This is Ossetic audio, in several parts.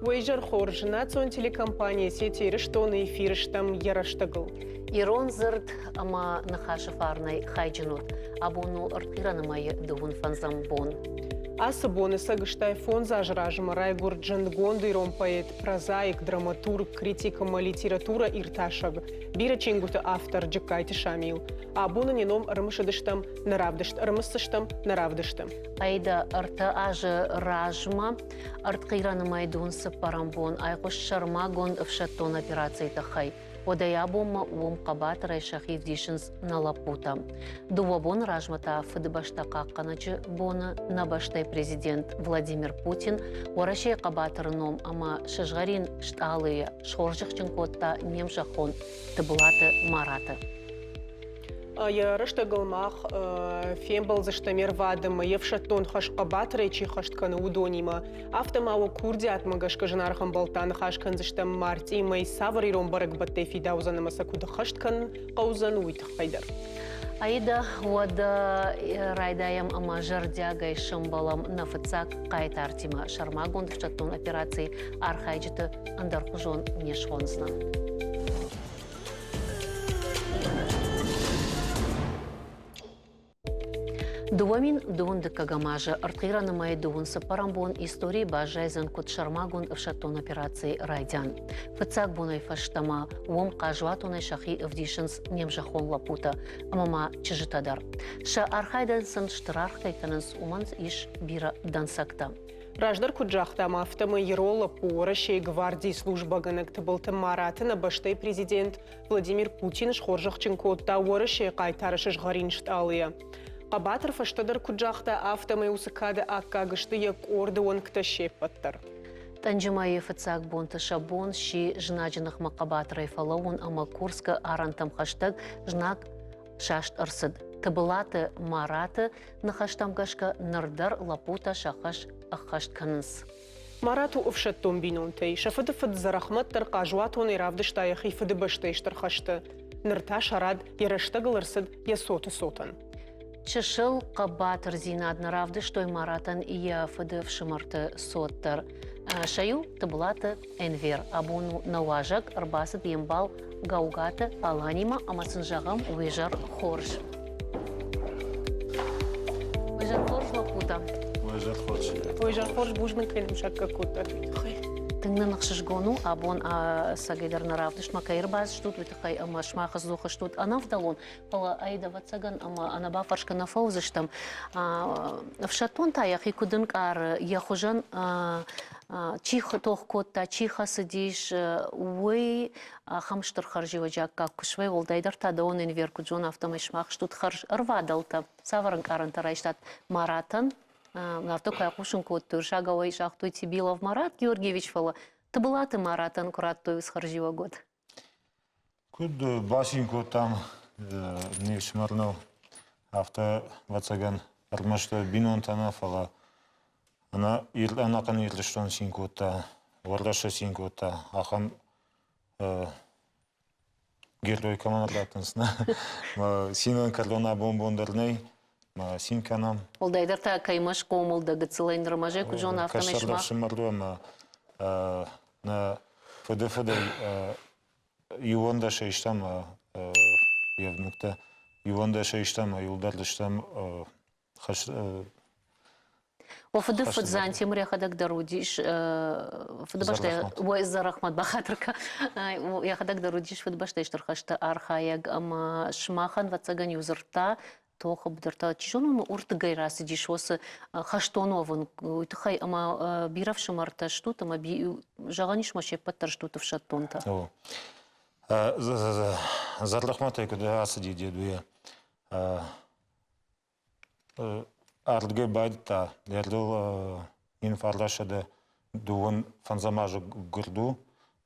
Уе изӕр хорз! Национ телекомпани Осетия Ирыстоны эфиры стӕм йӕ рӕстӕгыл. Ирон дзырд ӕмӕ ныхасы фарнӕй хайджын ут. Абон у ӕртхъирӕны мӕйы дыууын фӕндзӕм бон. Ацы боны цӕгыстӕй фондз азы размӕ райгуырд зындгонд ирон поэт, прозаик, драматург, критик ӕмӕ литературӕ иртасӕг, бирӕ чингуыты автор Джыккайты Шамил. Абон ын йӕ ном ӕрымысыдыстӕм нӕ равдыст, ӕрымысдзыстӕм нӕ равдысты. Аида ӕртӕ азы размӕ ӕртхъирӕны мӕй дон цыппӕрӕм бон айхъуыст сӕрмагонд ӕфсӕддон операцийы тыххӕй. Уӕдӕй абонмӕ уым хъӕбатырӕй сӕхи вдисынц нӕ лӕппутӕ. Дыууӕ боны размӕ та Фыдыбӕстӕ хъахъхъӕнӕджы боны нӕ бӕстӕйы президент Владимир Путин Уӕрӕсейы хъӕбатыры ном ӕмӕ сызгъӕрин стъалыйы схорзӕхджын кодта не мзӕххон Тыбылаты Мараты. Йӕ рӕстӕгыл мах фембӕлдзыстӕм йе рвадымӕ, йе фсӕддон хӕс хъӕбатырӕй чи хӕст кӕны, уыдонимӕ. Афтӕ ма уӕ курдиатмӕ гӕсгӕ зынаргъ ӕмбӕлттӕ ныхас кӕндзыстӕм мартъийы мӕй цавӕр ирон бӕрӕгбӕттӕй фидаудзӕн ӕмӕ сӕ куыд ӕххӕст кӕнын хъӕудзӕн, уый тыххӕй дӕр. Аида, уӕдӕ райдайӕм ӕмӕ зӕрдиагӕй сӕмбӕлӕм нӕ фыццаг хъайтартимӕ сӕрмагонд ӕфсӕддон операцийы архайджыты ӕндӕрхуызон не схондзынӕн. 2002 дыккӕгӕм азы ӕртхъирӕны мӕйы дыууын цыппӕрӕм бон историйы баззайдзӕн куыд сӕрмагонд ӕфсӕддон операцийы райдиан. Фыццаг бонӕй фӕстӕмӕ уым хъазуатонӕй сӕхи ӕвдисынц не мзӕххон лӕппутӕ ӕмӕ ма чызджытӕ дӕр. Сӕ архайдӕн сын стыр аргъ кӕй кӕнынц, уымӕн ис бирӕ дӕнцӕгтӕ. Раздӕр куыд загътам, афтӕмӕй ирон лӕппу Уӕрӕсейы гвардийы службӕгӕнӕг Тыбылты Мараты нӕ бӕстӕйы президент Владимир Путин схорзӕхджын кодта Уӕрӕсейы хъайтары сызгъӕрин стъалыйӕ. Хъӕбатыр фӕстӕдӕр куыд загъта, афтӕмӕй уыцы кады аккаг сты йӕ къорды уӕнгтӕ се ппӕт дӕр. Тъӕнджы мӕйы фыццаг бонты сӕ бон сси знаджы ныхмӕ хъӕбатырӕй фӕлӕууын ӕмӕ Курскы арӕнтӕм хӕстӕг знаг саст ӕрцыд. Тыбылаты Мараты ныхӕстӕм гӕсгӕ ныр дӕр лӕппутӕ сӕ хӕс ӕххӕст кӕнынц. Марат у ӕфсӕддон бинонтӕй. Сӕ фыдыфыд Дзӕрӕхмӕт дӕр хъазуатонӕй равдыста йӕхи Фыдыбӕстӕйы Стыр хӕсты. Ныр та сӕ рад йӕ рӕстӕгыл ӕрцыд йӕ цоты цотӕн. Чысыл хъӕбатырдзинад нӕ равдыстой Маратӕн йӕ фыды фсымӕрты цот дӕр. Сӕ иу Тыбылаты Энвер. Абон у нӕ уазӕг, ӕрбацыд йе мбал Гаугаты Аланимӕ ӕмӕ сын зӕгъӕм уе зӕр хорз. Уе зӕр хорз, лӕппутӕ. Уе зӕр хорз. Уе зӕр хорз, бузныг кӕй нын саккаг кодтат, уый тыххӕй. Тынг нын ӕхсызгон у, абон ӕцӕгӕйдӕр нӕ равдыстмӕ кӕй ӕрбацыдыстут, уый тыххӕй ӕмӕ сымах ӕдзух стут ӕнӕвдӕлон, фӕлӕ ӕй, ӕвӕццӕгӕн, ӕмӕ ӕнӕбафӕрсгӕ нӕ фӕуыдзыстӕм. Ӕфсӕддон та йӕхи куыд ӕнкъары, йӕ хуызӕн чи тох кодта, чи хӕцыдис, уый ахӕм стыр хӕрзиуӕджы аккаг куы суай, уӕлдайдӕр та дӕуӕн Энвер куыд зоны, афтӕмӕй сымах стут хӕрз ӕрвадӕлтӕ. Цавӕр ӕнкъарӕнтӕ райстат Маратӕн? Афтӕ куы айхъусын кодтой, уырыссагау ӕй загътой Тибилов Марат Георгиевич, фӕлӕ Тыбылаты Маратӕн куы радтой уыцы хӕрзиуӕг, уӕд? Куыд бацин кодтам не фсымӕрныл, афтӕ, ӕвӕццӕгӕн, ӕрмӕст бинонтӕ нӕ, фӕлӕ ӕнӕхъӕн Ирыстон цин кодта, Уӕрӕсе цин кодта, ахӕм герой кӕмӕн раттынц, нӕ? Цинӕн кӕрон абон бон дӕр нӕй, ма цин кӕнӕм. Уӕлдайдӕр та кӕимӕ схъомыл дӕ гыццылӕй нырмӕ зӕй куыд зоны, афтӕмӕй сымах. Кӕстӕр ӕфсымӕр нӕ фыдыфыдӕй иуӕндӕсӕй стӕм йе внуктӕ, иуӕндӕсӕй стӕм иуылдӕр стӕм О фыды фыд Дзантемыр йӕхӕдӕг дӕр уыдис Фыдыбӕстӕйы ой Дзӕрӕхмӕт бахатыр кӕ йӕхӕдӕг дӕр уыдис Фыдыбӕстӕйы Стыр хӕсты архайӕг ӕмӕ сымахӕн ӕвӕццӕгӕн иу дзырдта тохы быдыртӕ чи зоны уырдыгӕй рацыдис уыцы хӕстон уӕвын уый тыххӕй ӕмӕ бирӕ фсымӕртӕ стут ӕмӕ зӕгъӕн ис ма се ппӕт дӕр стут ӕфсӕддонтӕ. Дзӕрӕхмӕтӕй куыд ацыди дедуйӕ Ардгӕ байдыдта, зӕрдыл ин фӕрласӕдӕ дыууын фӕндзӕм азы гуырд у,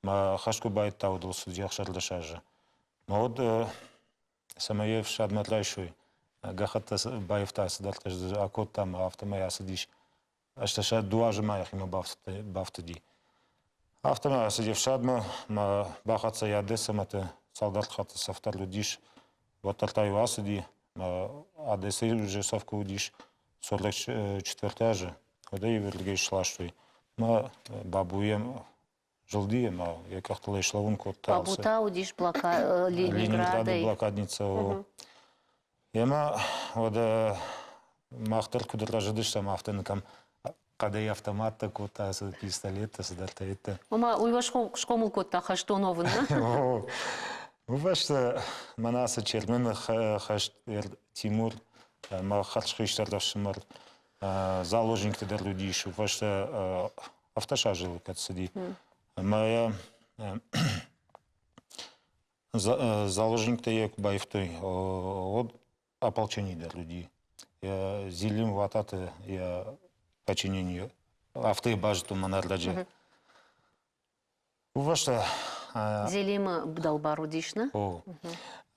мӕ хӕст куы байдыдта, уӕд ыл цыди 16 азы. Мӕ уӕд цӕмӕй йе фсадмӕ райсой, гӕххӕттӕ баивта цыдӕртӕ акодта ӕмӕ афтӕмӕй ацыдис. Ӕстӕсӕд дыууӕ азы ма йӕхимӕ бафтыди. Афтӕмӕй ацыди ӕфсадмӕ, мӕ бахӕццӕ йӕ Одессӕмӕты цалдӕр хатты цӕфтӕр уыдис. Уӕддӕр та-иу ацыди, мӕ Одессӕйы уже цӕф куы уыдис 44 азы, уӕд ӕй уырдыгӕй сластой. Мӕ бабуйӕн зылди ӕмӕ йӕ къӕхтыл ӕй слӕууын кодта. Бабу та уыдис Ленинградӕй. блокадница. Ӕмӕ уӕдӕ мах дӕр куыд рӕзыдыстӕм, афтӕ ныкӕм хъӕдӕй автоматтӕ кодта, пистолеттӕ, цыдӕртӕ йедтӕ. Ома уый уӕ схъомыл кодта хӕстон уӕвынмӕ? Уый фӕстӕ мӕнӕ ацы Чермены хӕст Тимур мӕ хӕрзхистӕр ӕфсымӕр заложникты дӕр уыдис, уый фӕстӕ автосажыл кӕд цыди. Ӕмӕ йӕ заложниктӕ йӕ куы баивтой, уӕд ополчение дӕр уыди. Зилим Вататы йӕ подчинение афтӕ базыдтон мӕн ӕрдӕджы. Уый фӕстӕ Зелимы дӕлбар уыдис, нӕ? О.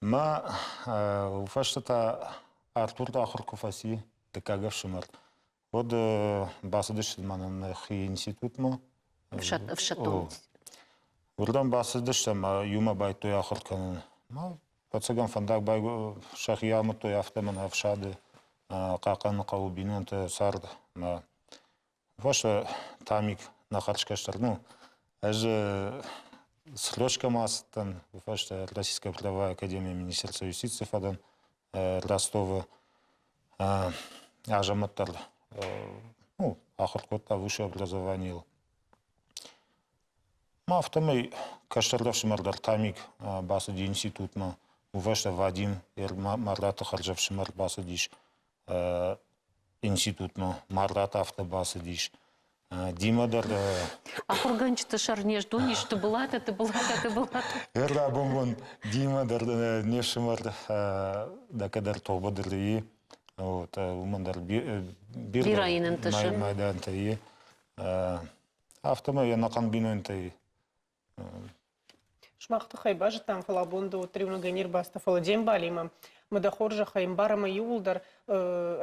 Мӕ уый фӕстӕ та Артур ахуыр куы фӕци, дыккаг ӕфсымӕр, уӕд бацыдысты мӕнӕн нӕхи институтмӕ. Ӕфсӕддон. Уырдӕм бацыдыстӕм ӕмӕ иумӕ байдыдтой ахуыр кӕнын. Ӕцӕгӕн фӕндаг сӕхи амыдтой, афтӕ мӕнӕ ӕфсады Хъахъхъӕны хъӕуы бинонтӕ цард ӕмӕ фӕстӕ Тамик нӕ хӕрзкӕстӕр, ну, ӕз срочкӕмӕ ацыдтӕн, фӕстӕ Российская правовая академия Министерства юстиции фӕдӕн Ростовы. Азӕмӕт дӕр ну, ахуыр кодта высшее образованиейыл. Ма афтӕмӕй кӕстӕр ӕфсымӕр дӕр Тамик бацыди институтмӕ. Уый фӕстӕ Вадим Мараты хӕрзӕфсымӕр бацыдис институтмӕ. Марат афтӕ бацыдис. Дима дӕр Ахуыргӕнджыты сӕр не сдонис Тыбылатӕ, Тыбылатӕ, Тыбылатӕ. Ӕрдӕбон Дима дӕр не фсымӕр дӕкӕдӕр тобы дӕр и. Вот, уымӕн дӕр бирӕ йын ӕнтысы. Майдантӕ и. Афтӕмӕй ӕнӕхъӕн бинонтӕй Сымах тыххӕй базыдтам, фӕлӕ абон ды уӕддӕр иунӕгӕй не рбацыдтӕ, фӕлӕ де мбалимӕ. Мӕ дӕ хорзӕхӕй ӕмбар ӕмӕ иууылдӕр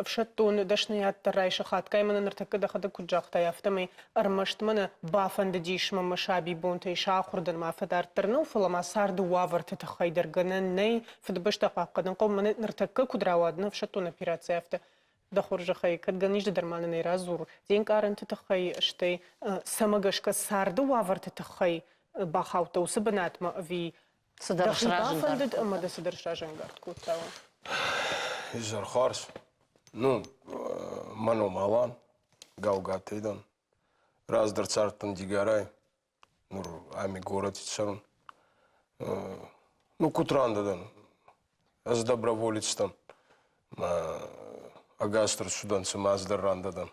ӕфсӕддон дӕсныйад дӕр райсы хатгай мӕнӕ ныртӕккӕ дӕхӕдӕг куыд загътай, афтӕмӕй ӕрмӕст мӕнӕ бафӕндыдис мӕ мӕ сабибонтӕй сӕ ахуыр дӕр ма фӕдарддӕр нӕу, фӕлӕ ма царды уавӕрты тыххӕй дӕр гӕнӕн нӕй, Фыдыбӕстӕ хъахъхъӕнын хъӕуы. Мӕнӕ ныртӕккӕ куыд рауад нӕ ӕфсӕддон операци, афтӕ Дӕ хорзӕхӕй, кӕд гӕнизы дӕр ма нын ӕй радзур, де нкъарӕнты тыххӕй, стӕй цӕмӕ гӕсгӕ царды уавӕрты тыххӕй бахаудтӕ уыцы бынатмӕ ӕви цыдӕр дӕхи бафӕндыд ӕмӕ дӕ цыдӕр сразӕнгард кодта? Изӕр хорз. Ну, мӕ ном Алан, Галгатӕй дӕн. Раздӕр цардтӕн Дигорай, нур ами горӕти цӕрун. Ну, куд рандӕ дӕн? Ӕз доброволец дӕн. Ма ӕгас дӕр цудӕнцӕ, ма ӕз дӕр рандӕ дӕн.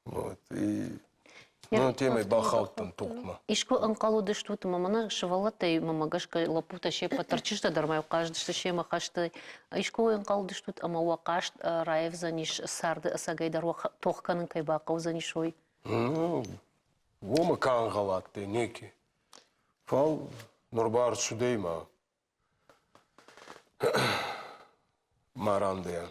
Вот. И ну, темӕй бахаудтӕн тохмӕ. Искуы ӕнхъӕл уыдыстут, ӕмӕ мӕнӕ сывӕллӕттӕй мӕмӕ гӕсгӕ лӕппутӕ се ппӕт дӕр чызджытӕ дӕр ма хъазыдысты семӕ хӕсты. Искуы ӕнхъӕл уыдыстут, ӕмӕ уӕ хъазт раивдзӕнис царды ӕцӕгӕй дӕр уӕ тох кӕнын кӕй бахъӕудзӕнис, уый? Ну, уомӕ ка ӕнгъӕл адтӕй, неке. Фал нур ба ӕрцудӕй ма ма рандӕйӕн.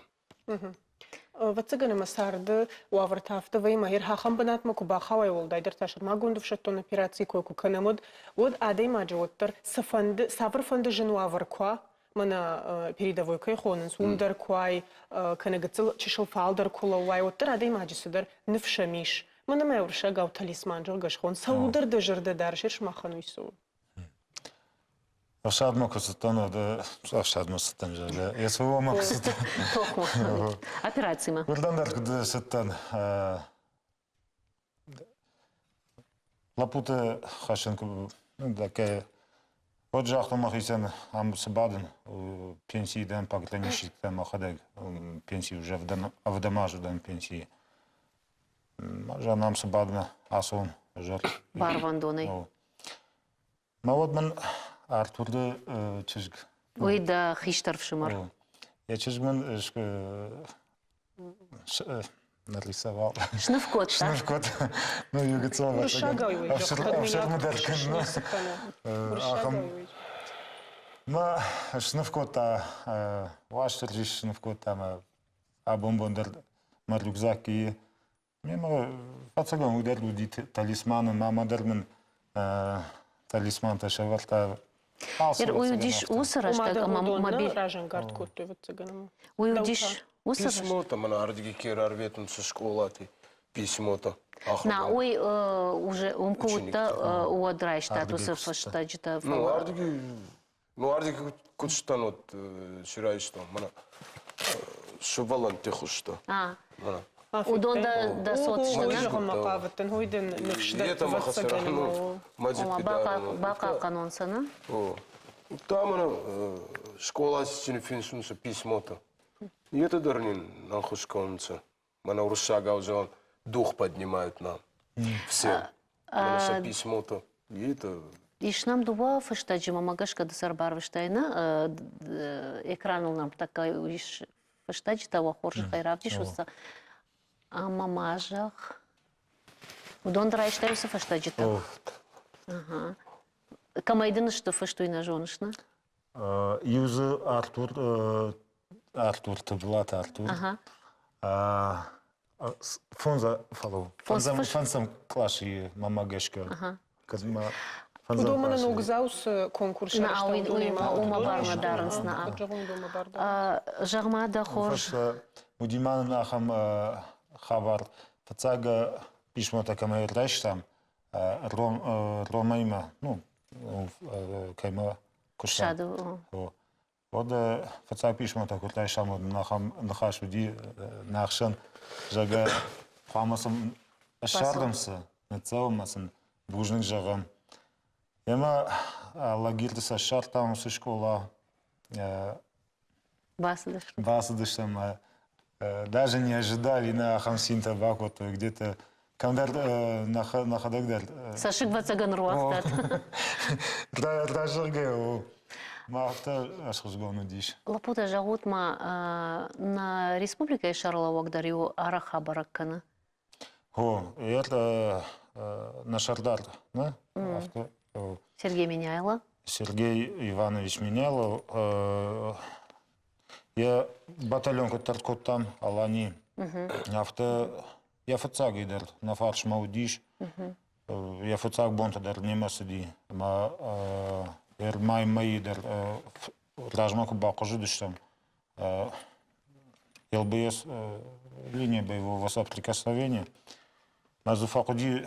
Ӕвӕццӕгӕн ӕмӕ царды уавӕртӕ афтӕ вӕййы, ӕмӕ ахӕм бынатмӕ куы бахауай, уӕлдайдӕр та сӕрмагонд ӕфсӕддон операцийы кой куы кӕнӕм, уӕд, уӕд адӕймаджы уӕддӕр цыфӕнды, цавӕрфӕнды зын уавӕр куы уа, мӕнӕ передовой кӕй хонынц, уым дӕр куы уай, кӕнӕ гыццыл чысыл фалдӕр куы лӕууай, уӕддӕр адӕймаджы цыдӕр ныфс ӕм ис. Мӕнӕ мӕ уырыссагау талисман, зӕгъгӕ, схон. Цӕуылдӕр дӕ зӕрдӕ дарыс, сымахӕн уый цы у? Ӕфсадмӕ куы цыдтӕн, уӕд ӕфсадмӕ цыдтӕн, зӕгъгӕ, СВО-мӕ куы цыдтӕн. Тохмӕ. Операцимӕ. Уырдӕм дӕр куыд цыдтӕн. Лӕппуты хӕссын куы уӕд загътон мӕхицӕн, ам цы бадын, пенсийы дӕн, пограничник дӕн мӕхӕдӕг, пенсийы уже ӕвдӕм азы дӕн пенсийы. Зӕгъын, ам цы бадын, ацӕуын зӕр. Барвӕндонӕй. Мӕ уӕд мын Артуры чызг. Уый дӕ хистӕр фсымӕр. Йӕ чызг мын нарисовал. Сныв кодта. Сныв кодта. Ну, югыцова. Уырыссагау Ӕфсӕрмы дӕр кӕны. Ахӕм. Мӕ сныв кодта, Уастырджи сныв кодта мӕ абон бон дӕр мӕ рюкзакы Мемӕ фӕцӕгӕн уый дӕр уыди талисман, мамӕ дӕр мын талисмантӕ сӕвӕрдта. Уый уыдис уыцы рӕстӕг ӕмӕ мобиль разӕнгард кодтой, ӕвӕццӕгӕн. Уый уыдис уыцы Писмотӕ мӕн ардыги ке рарветунцӕ скъолати. Письмотӕ. На, уый уже уым куы уыдтӕ, уӕд райстат уыцы фӕстӕджытӕ. Ну, ардыги, ну, ардыги куыд стӕн, вот си райстон. Мӕнӕ сывӕллӕнтти хуызтӕ. А. Уыдон дӕ цот сты, нӕ? Зӕгъынмӕ хъавыдтӕн, уый дын ныфс дӕтты, ӕвӕццӕгӕн. Бахъахъхъӕнон сӕ, нӕ? О. Та мӕнӕ скъола финсунцӕ письмотӕ. Етӕ дӕр нин ӕнхус кӕнунцӕ. Мӕнӕ уруссагау зӕгъӕн, дух поднимают нам. Все. Мӕнӕ сӕ письмотӕ. Это Ис нӕм дыууӕ фыстӕджы, мӕ гӕсгӕ ды сӕ ӕрбарвыстай, нӕ? Экраныл нӕм тӕккӕ ис фыстӕджытӕ, уӕ хорзӕхӕй равдисут сӕ. Ӕмӕ ма зӕгъ, уыдон дӕр райстай уыцы фыстӕджытӕ? Кӕмӕй дын сты фыст, уый нӕ зоныс, нӕ? Иу дзы Артур, Артур Тыбылаты Артур. Фондз, фӕлӕуу, фӕндзӕм къласы мӕмӕ гӕсгӕ. Кӕд ма Уыдон мӕнӕ ногдзау цы конкурс сарӕзта, уымӕ бармӕ дарынц. Зӕгъ-ма, дӕ хорз. Уыди ма нын ахӕм хабар. Фыццаг писмотӕ кӕмӕй райстам, Ромӕимӕ, ну, кӕимӕ куыстам. Уӕд фыццаг писмотӕ куы райсам, уӕд нын ахӕм ныхас уыди нӕ ӕхсӕн, зӕгъгӕ, хъуамӕ сын ссардӕм цы, ныццӕуӕм ӕмӕ сын бузныг зӕгъӕм. Ӕмӕ Лагирты сӕ ссардтам уыцы скъола. Бацыдыстӕм. Бацыдыстӕм. Даже не ожидали, нӕ ахӕм цинтӕ бакодтой где-то кӕмдӕр нӕхӕдӕг дӕр. Цӕссыг вӕццӕгӕн руагътат. Разӕгъгӕ у. Ма афтӕ ӕсхъызгон уыдис. Лӕппутӕ, зӕгъут ма, нӕ республикӕйы сӕргълӕууӕг дӕр иу арӕх абӕрӕг кӕны? О, это нӕ сӕрдар, нӕ? Афтӕ. Сергей Меняйло. Сергей Иванович Меняйло йӕ батальон куыддӕр кодтам Алани, афтӕ йӕ фыццагӕй дӕр нӕ фарсмӕ уыдис. Йӕ фыццаг бонты дӕр немӕ цыди. Ӕмӕ май мӕйы дӕр размӕ куы бахъуызыдыстӕм, ЛБС линия боевого соприкосновения. Мӕ дзы фӕхъуыди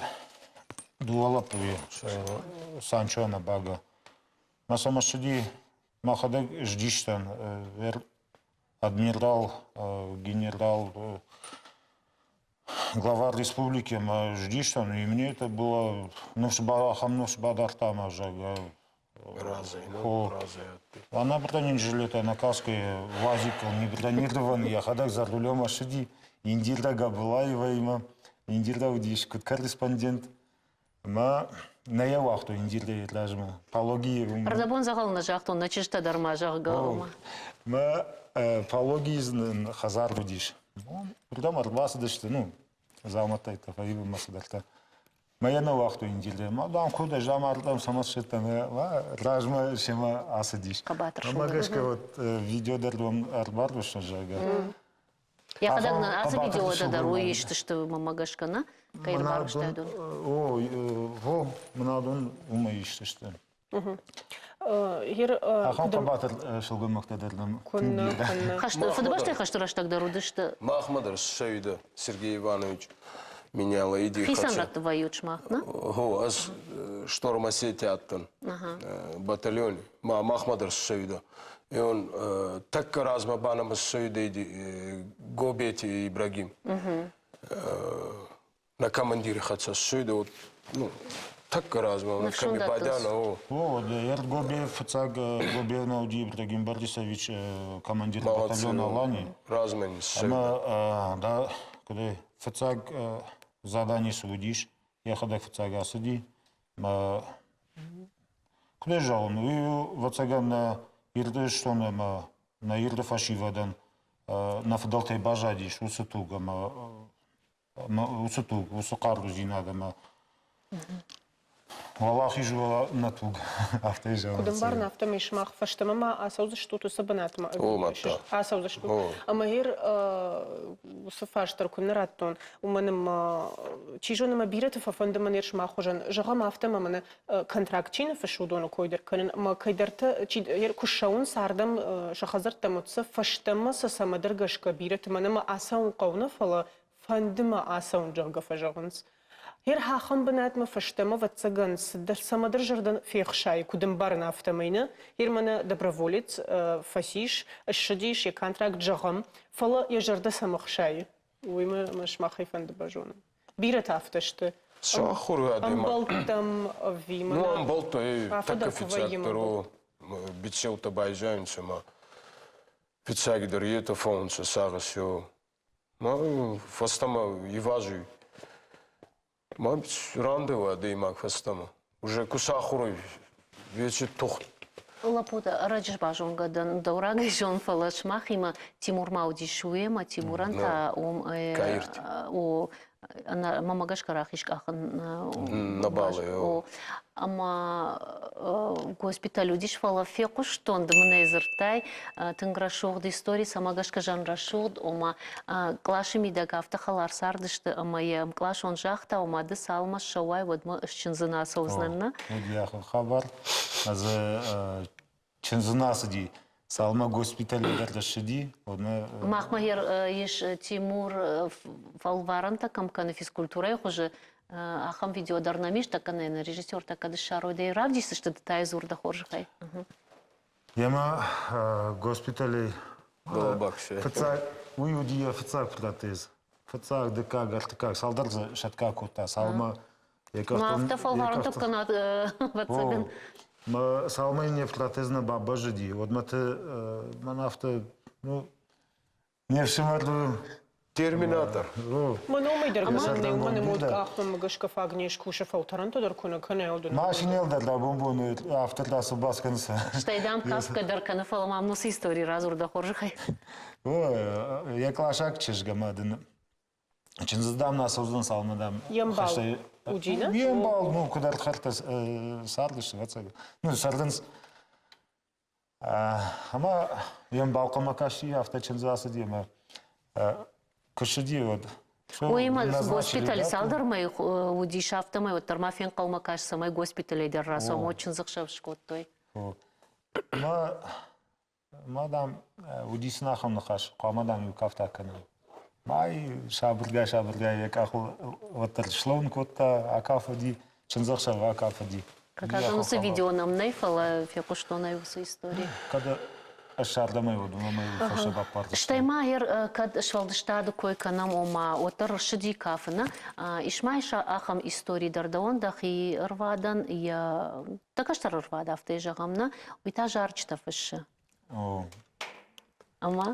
дыууӕ лӕппуйы Санчо ӕмӕ Бага. Мӕ сӕм ссыди, мӕхӕдӕг сдистӕн адмирал, генерал, глава республики ӕмӕ сдистӕн, и мне это было ныфс ахӕм ныфс бадардта ӕмӕ, зӕгъгӕ, Разӕй, ну, разӕй. Она бронежилет, она каска, УАЗик, он не бронированный, йӕхӕдӕг за рулем ӕссыди, Индира Габылаеваимӕ, Индира уыдис куыд корреспондент, ӕмӕ нӕ йӕ уагътой Индирӕйы размӕ. Пологийы Ӕрдӕбон дзӕгъӕл нӕ загътон, нӕ чызджытӕ дӕр ма, зӕгъгӕ. Мӕ Пологийы хӕдзар уыдис. Уырдӕм ӕрбацыдысты, ну, дзаумӕттӕй та фӕивынмӕ цыдӕртӕ. Мӕ йӕ нӕ уагътой Индирӕ. Ма, дам, куыд ӕз дам ардӕм цӕмӕ ссыдтӕн, размӕ семӕ ацыдис. Хъӕбатыр Ӕмӕ гӕсгӕ вот видео дӕр ӕрбарвыстон, зӕгъгӕ. Йӕхӕдӕг нӕ ацы видеотӕ дӕр уый ист сты мӕнмӕ гӕсгӕ, нӕ? Кӕй ӕрбарвыстай уыдон? О, о, мынадон уымӕй ист сты. Ахӕм хъӕбатыр сылгоймӕгтӕ дӕр нӕм тынг бирӕ. Фыдыбӕстӕйы хӕсты рӕстӕг дӕр уыдысты. Махмӕ дӕр ссӕуидӕ Сергей Иванович меняла иди Хицӕн рӕтты вӕййут сымах, нӕ? О, ӕз Шторм Осетия адтӕн батальоне. Ма махмӕ дӕр ссӕуидӕ. И он тӕккӕ размӕ ба нӕмӕ ссӕуидӕ Гобети Ибрагим. На командири хӕццӕ ссуидӕ, вот, ну, тӕккӕ размӕ, кӕми бадӕн, о. О, Гобеев фыццаг Гобеев уыди Ибрагим Борисович командир батальона Алани. Размӕ не Ӕмӕ да, куыд фыццаг задание цы уыдис, йӕхӕдӕг фыццаг ацыди. Куыд зӕгъон, уый у, ӕвӕццӕгӕн, нӕ Ирыстон ӕмӕ нӕ Иры фӕсивӕдӕн нӕ фыдӕлтӕй баззадис уыцы туг ӕмӕ уыцы туг, уыцы хъарудзинад ӕмӕ уӕлахиз у нӕ туг, афтӕ зӕгъын. Куыд ӕмбарын, афтӕмӕй сымах фӕстӕмӕ ма ацӕудзыстут уыцы бынатмӕ? О, мадта. Ацӕудзыстут. Ӕмӕ гъер уыцы фарст дӕр куы нӕ радтон, уымӕн ӕмӕ, чи зоны, мӕ бирӕты фӕфӕнды мӕн сымах хуызӕн. Зӕгъӕм, афтӕ ӕмӕ мӕнӕ контракт чи ныффыссы, уыдоны кой дӕр кӕнын, ӕмӕ кӕйдӕртӕ, чи куы ссӕуынц ардӕм сӕ хӕдзӕрттӕм, уӕд сӕ фӕстӕмӕ сӕ цӕмӕдӕр гӕсгӕ бирӕты мӕн ӕмӕ ацӕуын хъӕуы нӕ, фӕлӕ. Фӕнды мӕ ацӕуын, зӕгъгӕ, фӕзӕгъынц. Гъер ахӕм бынатмӕ фӕстӕмӕ, ӕвӕццӕгӕн, цыдӕр цӕмӕдӕр зӕрдӕ фехсайы, куыд ӕмбарын, афтӕмӕй нӕ. Гъер мӕнӕ доброволец фӕцис, ссыдис, йӕ контракт зӕгъӕм, фӕлӕ йӕ зӕрдӕ цӕмӕ хсайы, уый мӕ сымахӕй фӕнды базонын. Бирӕтӕ афтӕ сты. Сахур адӕймаг. Ӕмбӕлттӕм ӕви Ну, ӕмбӕлттӕ, тӕккӕ фиццагдӕр о, биццеутӕ байзайунцӕ ма фиццагдӕр етӕ фӕуунцӕ сагъӕс Ма фӕстӕмӕ ивазуй. Ма рандӕуа адӕймаг фӕстӕмӕ. Уже ку сахур ӕй, еци тух. Лӕппутӕ, ӕрӕджы базонгӕ дӕн дӕурагӕй зон, фӕлӕ сымахимӕ Тимур ма уыдис уемӕ, Тимурӕн та уым о, мӕмӕ гӕсгӕ рахиз къахын нӕбал о. Ӕмӕ госпиталь уыдис, фӕлӕ фехъуыстон, ды мын ӕй дзырдтай, тынг рӕсугъд истори, цӕмӕ гӕсгӕ зӕн рӕсугъд, ома къласы мидӕг афтӕ хӕлар цардысты, ӕмӕ йӕ ӕмкъласон загъта, ома ды цалынмӕ ссӕуай, уӕдмӕ ӕз чындзы нӕ ацӕудзынӕн, нӕ? Уыд хабар. Ӕз чындзы нӕ ацыди, цалынмӕ госпиталы дӕр ссыди, уӕдмӕ. Махмӕ ис Тимур фӕлварӕнтӕ кӕм кӕны физкультурӕйы хуызы, ахӕм видео дӕр нӕм ис, тӕккӕ нӕ режиссертӕ кӕд ссарой, дӕ равдисдзысты ды та дзур дӕ хорзӕхӕй. Йемӕ госпиталӕй фыццаг уый уыди йӕ фыццаг протез. Фыццаг, дыккаг, ӕртыккаг, цалдӕр дзы сӕтгӕ кодта, цалынмӕ йӕ къӕхтыл. Афтӕ фӕлварӕнтӕ кӕнат, ӕвӕццӕгӕн. Цалынмӕ йын йӕ протез нӕ бабӕззыди, уӕдмӕ ты мӕн афтӕ, ну, Не фсымӕр Терминатор. Мӕ номӕй дӕр гӕнӕн нӕй, уымӕн ӕмӕ къахмӕ гӕсгӕ фаг не скусы, фӕлтӕрӕнтӕ дӕр куы нӕ кӕны, уыдон. Машинӕйыл дӕр абон-боны афтӕ цы бацкӕнынц. Стӕй дам кафгӕ дӕр кӕны, фӕлӕ мӕм уыцы истори радзур дӕ хорзӕхӕй. Йӕ къласаг чызг ӕмӕ дын чындзы дам нӕ цӕудзӕн, цалынмӕ дам. Йе мбал уыди, нӕ? Йе мбал, ну, куыд ӕрдхӕрдтӕ цардысты, ӕвӕццӕгӕн. Ну, цӕрдынц. Ӕмӕ йе мбалхъомӕ касти, афтӕ чындзы ацыди ӕмӕ куы ссыди, уӕд Уыимӕ госпиталы цалдӕр мӕйы уыдис, афтӕмӕй уӕддӕр ма фенхъӕлмӕ каст, цӕмӕй госпиталӕй дӕр рацӕуӕм, уӕд чындзыхсӕв скодтой. Мӕ, ма, дам, уыди сын ахӕм ныхас, хъуамӕ, дам, иу кафт акӕнӕм. Май сабыргай-сабыргай йӕ къахыл уӕддӕр слӕууын кодта, акафыди, чындзӕхсӕв акафыди. Хъыгагӕн, уыцы видео нӕм нӕй, фӕлӕ фехъуыстон ӕй уыцы истори. Кӕд ӕз ардӕмӕй уыд, уымӕ фӕстӕ баппардзыстӕм. Стӕй ма кӕд сфӕлдыстады кой кӕнӕм, ома уӕддӕр ссыди кафыны, ис ма ис ахӕм истори дӕр дӕуӕн дӕхи ӕрвадӕн, йӕ дӕ кӕстӕр ӕрвад, афтӕ зӕгъӕм, нӕ, уый та зарджытӕ фыссы. Ӕмӕ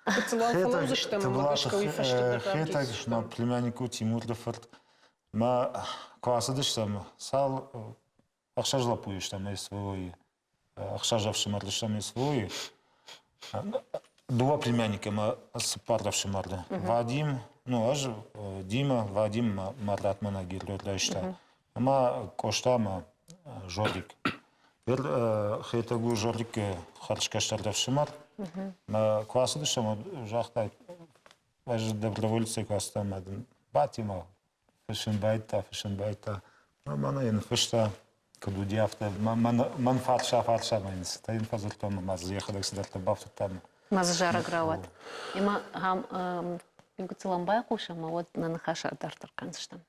фӕлӕудзыстӕм ӕмӕ гӕсгӕ уый фӕстӕ дӕр Хетӕг, мӕ племянник у Тимуры фырт. Мӕ куы ацыдыстӕм, цал ӕхсӕз лӕппуйы стӕм СВО-йы, ӕхсӕз ӕфсымӕры стӕм СВО-йы. Дыууӕ племянника ӕмӕ цыппар ӕфсымӕры. Вадим, ну ӕз, Дима, Вадим Марат мӕнӕ Герой райста. Ӕмӕ Къоста ӕмӕ Жорик. Ныр Хетӕг у Жорикы хӕрзкӕстӕр ӕфсымӕр. Мӕ куы ацыдыстӕм, уӕд загъта, ӕз добровольцӕй куы ацыдтӕн, ӕмӕ дын Батимӕ фыссын байдыдта, фыссын байдыдта. Мӕнӕ йын фыста, куыд уыди, афтӕ. Мӕн фарса-фарса мӕ йын цытӕ йын фӕдзырдтон, ӕмӕ дзы йӕхӕдӕг цыдӕртӕ бафтыдта. Мӕ дзы зарӕг рауад. Ӕмӕ ахӕм иу гыццыл ӕм байхъусӕм, ӕмӕ уӕд нӕ ныхас адарддӕр кӕндзыстӕм.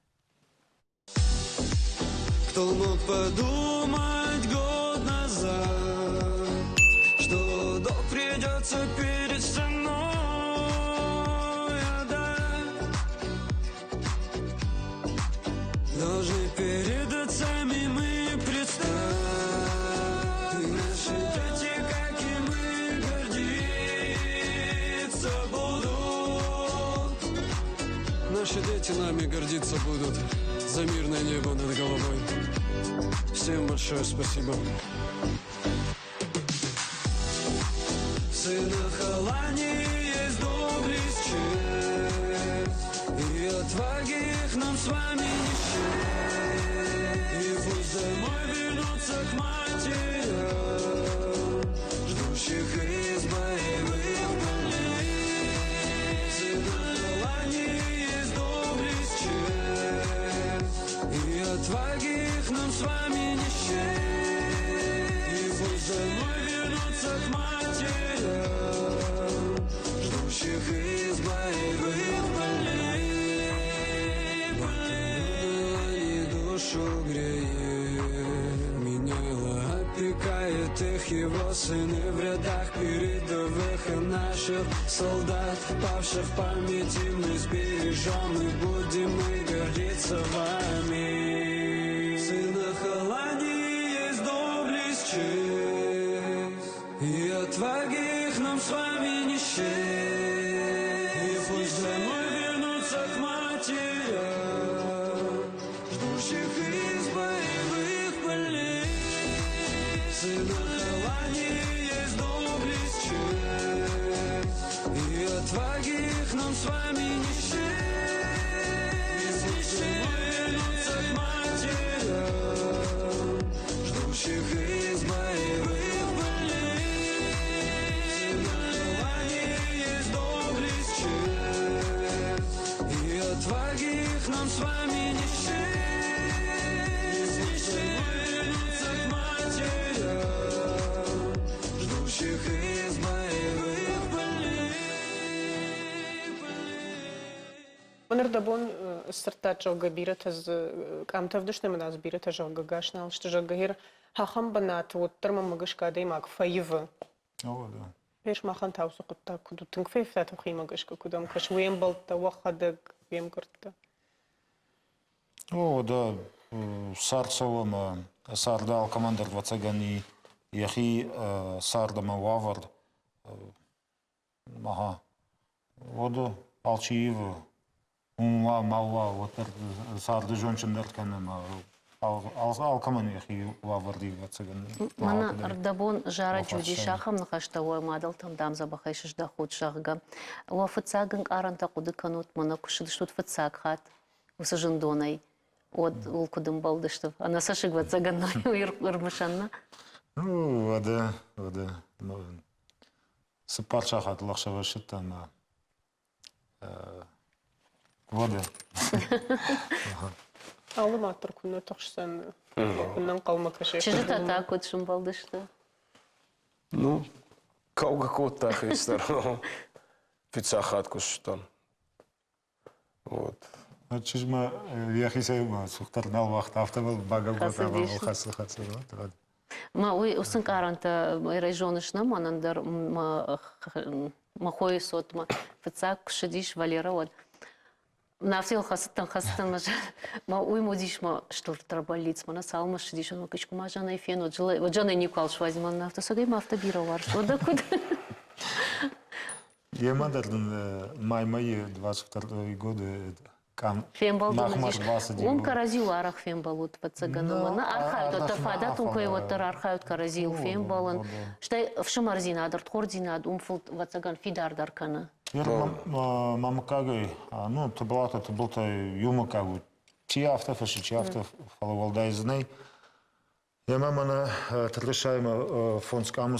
Кто мог подумать год назад, что долг придется перед страной отдать? Должны перед отцами мы предстать. И наши дети, как и мы, гордиться будут. Наши дети нами гордиться будут за мирное небо над головой. Всем большое спасибо. В сынах Алании есть доблесть, честь, и отваги их нам с вами не счесть. И пусть домой вернутся к матерям, ждущих из боевых полей. В сынах Алании есть доблесть, честь, и отваги их нам с вами не счесть. И пусть домой вернутся к матерям, ждущих из боевых полей. Всех его сыны в рядах передовых и наших солдат, павших в памяти мы сбережем и будем мы гордиться вами. Сына Холландии есть доблесть, честь, и отваги их нам с вами не счесть. И пусть домой вернутся к матерям, ждущих из боевых полей. Сына Холландии есть доблесть, честь, и отваги их нам с вами не счесть. Не вернуться к матерям, ждущих из боевых полей. Сына Холландии есть доблесть, честь, и отваги их нам с вами не счесть. Не вернуться к матерям, ждущих из боевых полей. Нырдӕбон сдзырдтат, зӕгъгӕ, бирӕтӕ дзы къамтӕ ӕвдыст ӕмӕ дзы бирӕтӕ, зӕгъгӕ, гас нал сты, зӕгъгӕ, гъер ахӕм бынаты уӕддӕр мӕнмӕ гӕсгӕ адӕймаг фӕивы. Гъер сымахӕн та уыцы хъуыддаг куыд у? Тынг фӕивтат уӕхимӕ гӕсгӕ, куыд ӕм кӕсы? Уе мбӕлттӕ, уӕхӕдӕг, уе мгӕрттӕ? О, да, цард цӕуы ӕмӕ царды алкӕмӕн дӕр, ӕвӕццӕгӕн, и йӕхи цард ӕмӕ уавӕр. Ага. Уӕдӕ алчи ивы. Уым уа, ма уа, уӕддӕр царды зондджындӕр кӕны ӕмӕ алкӕмӕн йӕхи уавӕр ӕвӕццӕгӕн. Мӕнӕ ӕрдӕбон зарӕджы уыдис ахӕм ныхӕстӕ, уӕ мадӕлтӕм, дам, дзӕбӕхӕй сыздӕхут, зӕгъгӕ. Уӕ фыццаг ӕнкъарӕнтӕ хъуыды кӕнут, мӕнӕ куы ссыдыстут фыццаг хатт уыцы зындонӕй, уӕд уыл куыд ӕмбӕлдысты? Ӕнӕцӕссыг ӕвӕццӕгӕн ӕрмысӕн, нӕ? Ну, уӕдӕ, уӕдӕ. Цыппар сахатыл ӕхсӕвы ссыдтӕн ӕмӕ уӕдӕ. Алы мад дӕр куыннӕ тыхсдзӕн, куыннӕ ӕнхъӕлмӕ кӕсы. Чызджытӕ та куыд сӕмбӕлдысты? Ну, кӕугӕ кодта хистӕр. Фыццаг хатт куы ссыдтӕн. Вот. Чызг ма йӕхицӕй ма цухдӕр нал уагъта, афтӕ багӕггота хӕцы хӕцы. Ма уый уыцы ӕнкъарӕнтӕ зоныс нӕ мӕнӕн дӕр мӕ хойы цотмӕ фыццаг куы ссыдис Валера, уӕд Нафтийыл хӕцыдтӕн, хӕцыдтӕн, мӕ уый уыдис мӕ стырдӕр бӕллиц, мӕнӕ цалынмӕ ссыдис, ӕмӕ куы ма Жаннӕй фенод, уӕд Жаннӕй никуал суадзи, мӕн афтӕ сӕгӕй ма афтӕ бирӕ уарзт, уӕдӕ куыд? Йемӕ дӕр дын май-мӕйы 22 годы къам Фембӕлд уыдис. Уым кӕрӕдзиуыл арӕх фембӕлут, ӕвӕццӕгӕн, ӕмӕ нӕ архайут, уӕддӕр фадат уын куы уӕддӕр архайут кӕрӕдзийыл фембӕлын. Стӕй ӕфсымӕрдзинад, ӕрдхорддзинад уым, ӕвӕццӕгӕн, фидардӕр кӕны. Мӕ мыггагӕй, ну, Тыбылатӕ Тыбылтӕ иу мыггаг у. Чи афтӕ фыссы, чи афтӕ, фӕлӕ уӕлдай дзы нӕй. Ӕмӕ мӕнӕ Тырысаимӕ фондз къамы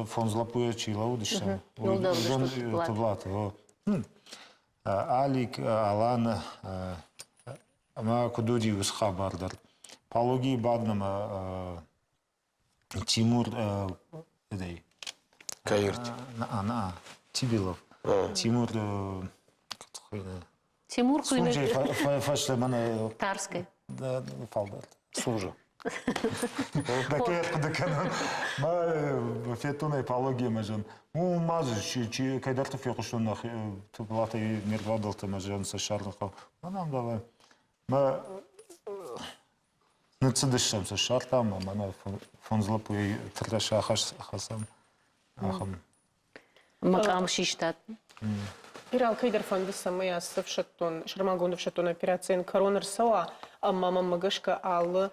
фондз лӕппуйӕ чи лӕууыдысты, уыдон Тыблаты. Алик, Алан ӕмӕ куыд уыди уыцы хабар дӕр. Палогийы бадын ӕмӕ Тимур Каирт. На, Тибилов. Тимур Тимур Служи фӕстӕ мӕнӕ Тарскӕй. Фалдӕр. Служа. Такое хъуыды кӕнын. Мӕ федтон экология мӕ зын. У ма чи кӕйдӕрты фехъуыстон Тыбылатӕй не рвадӕлты мӕ зын сӕ ссарын хъӕуы. Мӕнӕн давай. Мӕ ныццыдыстӕм сӕ ссардтам ӕмӕ мӕнӕ фондз лӕппуйы тыртӕ ахӕссӕм. Ахӕм. Мӕ къам систат. Ир алкӕй дӕр фӕнды, цӕмӕй ацы ӕфсӕддон, сӕрмагонд ӕфсӕддон операцийӕн кӕрон ӕрцӕуа, ӕмӕ мӕнмӕ гӕсгӕ алы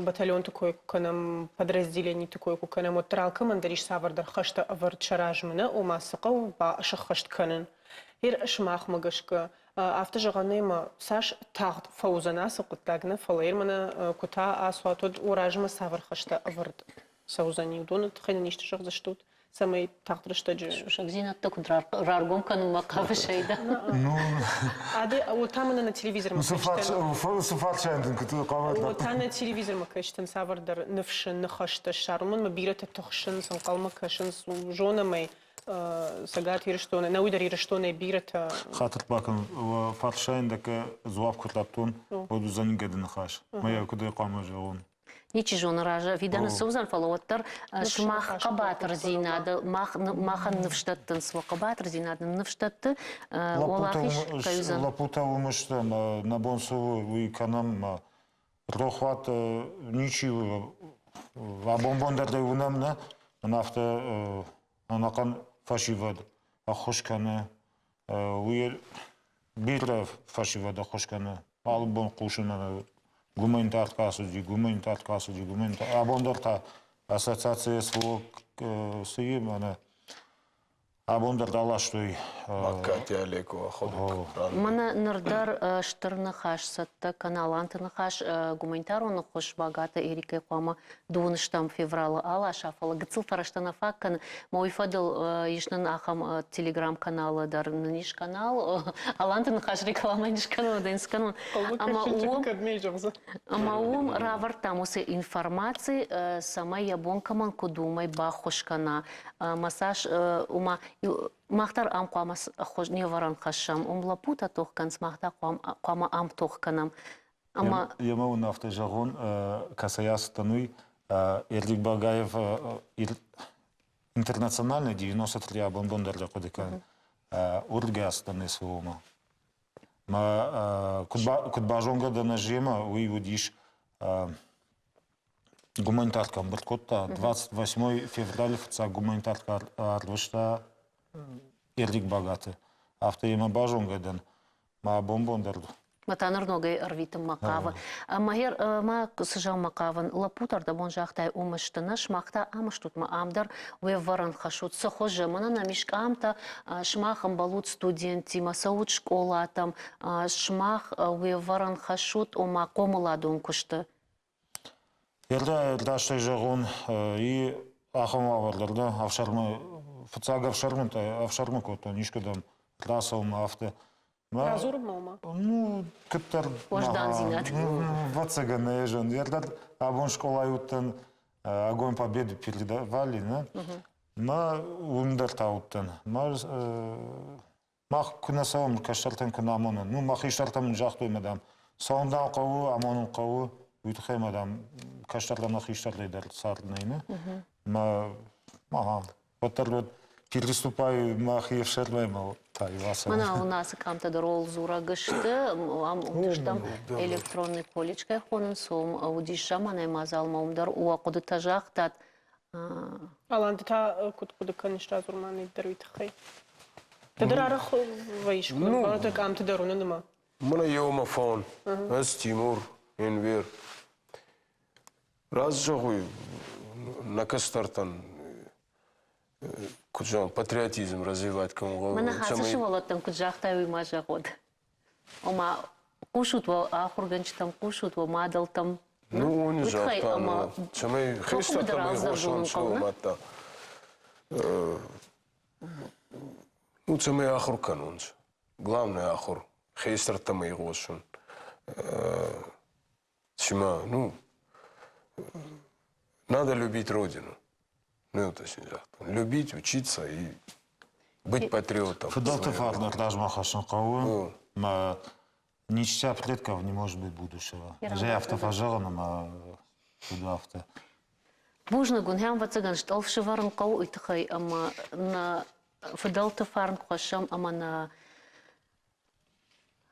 батальонты кой куы кӕнӕм, подразделениты кой куы кӕнӕм, уӕддӕр алкӕмӕн дӕр ис цавӕрдӕр хӕстӕ ӕвӕрд сӕ размӕ, нӕ, ома цы хъӕуы сӕххӕст кӕнын. Ир сымахмӕ гӕсгӕ афтӕ зӕгъӕн ӕмӕ цас тагъд фӕуыдзӕн ацы хъуыддаг, нӕ, фӕлӕ ир мӕнӕ куы та ацуат, уӕд уӕ размӕ цавӕр хӕстӕ ӕвӕрд цӕудзӕни, уыдоны тыххӕй нын исты зӕгъдзыстут, цӕмӕй тагъд рӕстӕджы Сусӕгдзинӕдтӕ куыд раргом кӕнынмӕ хъавыс, Айда? Ну, Аде, та мӕнӕ нӕ телевизормӕ кӕстӕн. Цы фарсайӕн дын куыд хъавӕд? Та нӕ телевизормӕ кӕстӕн цавӕрдӕр ныфсы ныхӕстӕ ссарын. Уымӕн мӕ бирӕтӕ тыхсынц, ӕнхъӕлмӕ кӕсынц, зонӕм ӕй, Цӕгат Ирыстоны, нӕуый дӕр Ирыстонӕй бирӕтӕ. Хатыр бакӕн, фарсайӕн дӕккӕ дзуапп куы радтон, уӕд уыдзӕн гӕды ныхас. Мӕ йӕ куыдӕй хъуамӕ зӕгъон? Ничи зоны разы фидӕны цы уыдзӕн, фӕлӕ уӕддӕр сымах хъӕбатырдзинады, махӕн ныфс дӕттынц, уӕ хъӕбатырдзинад нын ныфс дӕтты, уӕлахиз кӕй уыдзӕн. Лӕппутӕ уым сты ӕмӕ нӕ бон цы у, уый кӕнӕм. Рохуат ничи абон бон дӕр дӕ уынӕм нӕ, мын афтӕ ӕнӕхъӕн фӕсивӕд ӕххуыс кӕны. Уый бирӕ фӕсивӕд ӕххуыс кӕны. Алы бон хъусын гуманитарка ацыди, гуманитарка ацыди, гуманитар. Абон дӕр та ассоциация СВО цы и, мӕнӕ Абон дӕр раластой. Магкати Олеко ӕхуӕдӕг. Мӕнӕ ныр дӕр стыр ныхас цӕттӕ кӕны Аланты ныхас гуманитарон ӕххуыс Багаты Эрикӕй хъуамӕ дыууынстӕм февралы аласа, фӕлӕ гыццыл фӕрӕзтӕ нӕ фаг кӕны. Мӕ уый фӕдыл ис нын ахӕм телеграм-каналы дӕр нын ис канал. Аланты ныхас рекламӕ не скӕнон, дӕ скӕнон. Ӕмӕ уым равӕрдтам уыцы информаци, цӕмӕй йӕ бон кӕмӕн куыд у, уымӕй баххуыс кӕна. Ӕмӕ цас, ома, мах дӕр ам хъуамӕ ӕххуыс не вӕрӕн хӕссӕм. Уым лӕппутӕ тох кӕнынц, мах та хъуамӕ ам тох кӕнӕм. Ӕмӕ Йемӕ уын афтӕ зӕгъон, кӕцӕй ацыдтӕн, уый Эрдик Багаев интернациональный 93 абон бон дӕр хъуыды кӕнын. Уырдгӕ ацыдтӕн СВО-мӕ. Мӕ куыд базонгӕ дӕн ӕз йемӕ, уый уыдис гуманитарка ӕмбырд кодта. 28 февралы фыццаг гуманитарка ӕрвыста Эрдик Багаты. Афтӕ йемӕ базонгӕ дӕн. Мӕ бон-бон дӕр Мӕ та ныр ногӕй ӕрвитынмӕ хъавы. Ӕмӕ мӕ цы зӕгъынмӕ хъавын, лӕппутӕ ӕрдӕбон загътай, уым сты нӕ, сымах та ам стут мӕ ам дӕр уе вӕрӕн хӕссут. Цы хуызы? Мӕнӕ нӕм ис къамтӕ, сымах ӕмбӕлут студенттимӕ, цӕут скъолатӕм, сымах уе вӕрӕн хӕссут, ома хъомыладон куысты. Растӕй зӕгъон, и ахӕм уавӕр дӕр дӕ ӕфсӕрмы, фыццаг ӕфсӕрмытӕ ӕфсӕрмы кодтон искуыдӕм рацӕуынмӕ, афтӕ. Радзурынмӕ ма? Ну, куыддӕр. Уӕздандзинад. Ӕвӕццӕгӕн, нӕ зон. Ӕрдӕр абон скъолайы уыдтӕн, Огонь Победы передавали, нӕ? Мӕ уым дӕр та уыдтӕн. Мӕ Мах куы нӕ цӕуӕм, кӕстӕртӕн куы нӕ амонӕм. Ну, мӕ хистӕртӕ мын загътой, мадам, цӕуын дам хъӕуы, амонын хъӕуы. Уый тыххӕй, мадам, кӕстӕртӕ ӕмӕ хистӕртӕй дӕр цард нӕй, нӕ? Мӕ, ага, уӕддӕр вот переступаю мӕхи ӕфсӕрмӕй мӕ та иу ацӕуын. Мӕнӕ уын ацы къамтӕ дӕр ол дзурӕг сты. Ам уыдыстӕм электронный колледж кӕй хонынц, уым уыдис заманайы мадзалмӕ, уым дӕр уӕ хъуыдытӕ загътат. Алан, ды та куыд хъуыды кӕныс радзур-ма нын дӕр уый тыххӕй? Ды дӕр арӕх вӕййыс куы дӕ къамты дӕр уынын ӕмӕ. Мӕнӕ еумӕ фон. Ӕз Тимур, Энвер. Раст зӕгъуй, нӕ кӕстӕртӕн куыд зӕгъӕм, патриотизм развивать кӕнун гъӕуй. Мӕнӕ ацы сывӕллӕттӕн куыд загътай, уый ма зӕгъод. Ома, хъусут уӕ ахуыргӕнджытӕм, хъусут уӕ мадӕлтӕм. Ну, он загъта, ну, цӕмӕй хестӕртӕм игъосонцӕ, мадта. Ну, цӕмӕй ахур кӕнунцӕ. Главное ахур, хестӕртӕмӕ игъосун. Цыма, ну, надо любить родину. Ну, это загътон. Любить, учиться и быть патриотом. Фыдӕлты фарн размӕ хӕссын хъӕуы. Мӕ не чтя предков не может быть будущего. Ӕз афтӕ фӕзӕгъын ӕмӕ куыд афтӕ. Бузныг уын, ӕвӕццӕгӕн, стъӕлф сӕвӕрын хъӕуы уый тыххӕй, ӕмӕ нӕ фыдӕлты фарн куы хӕссӕм ӕмӕ нӕ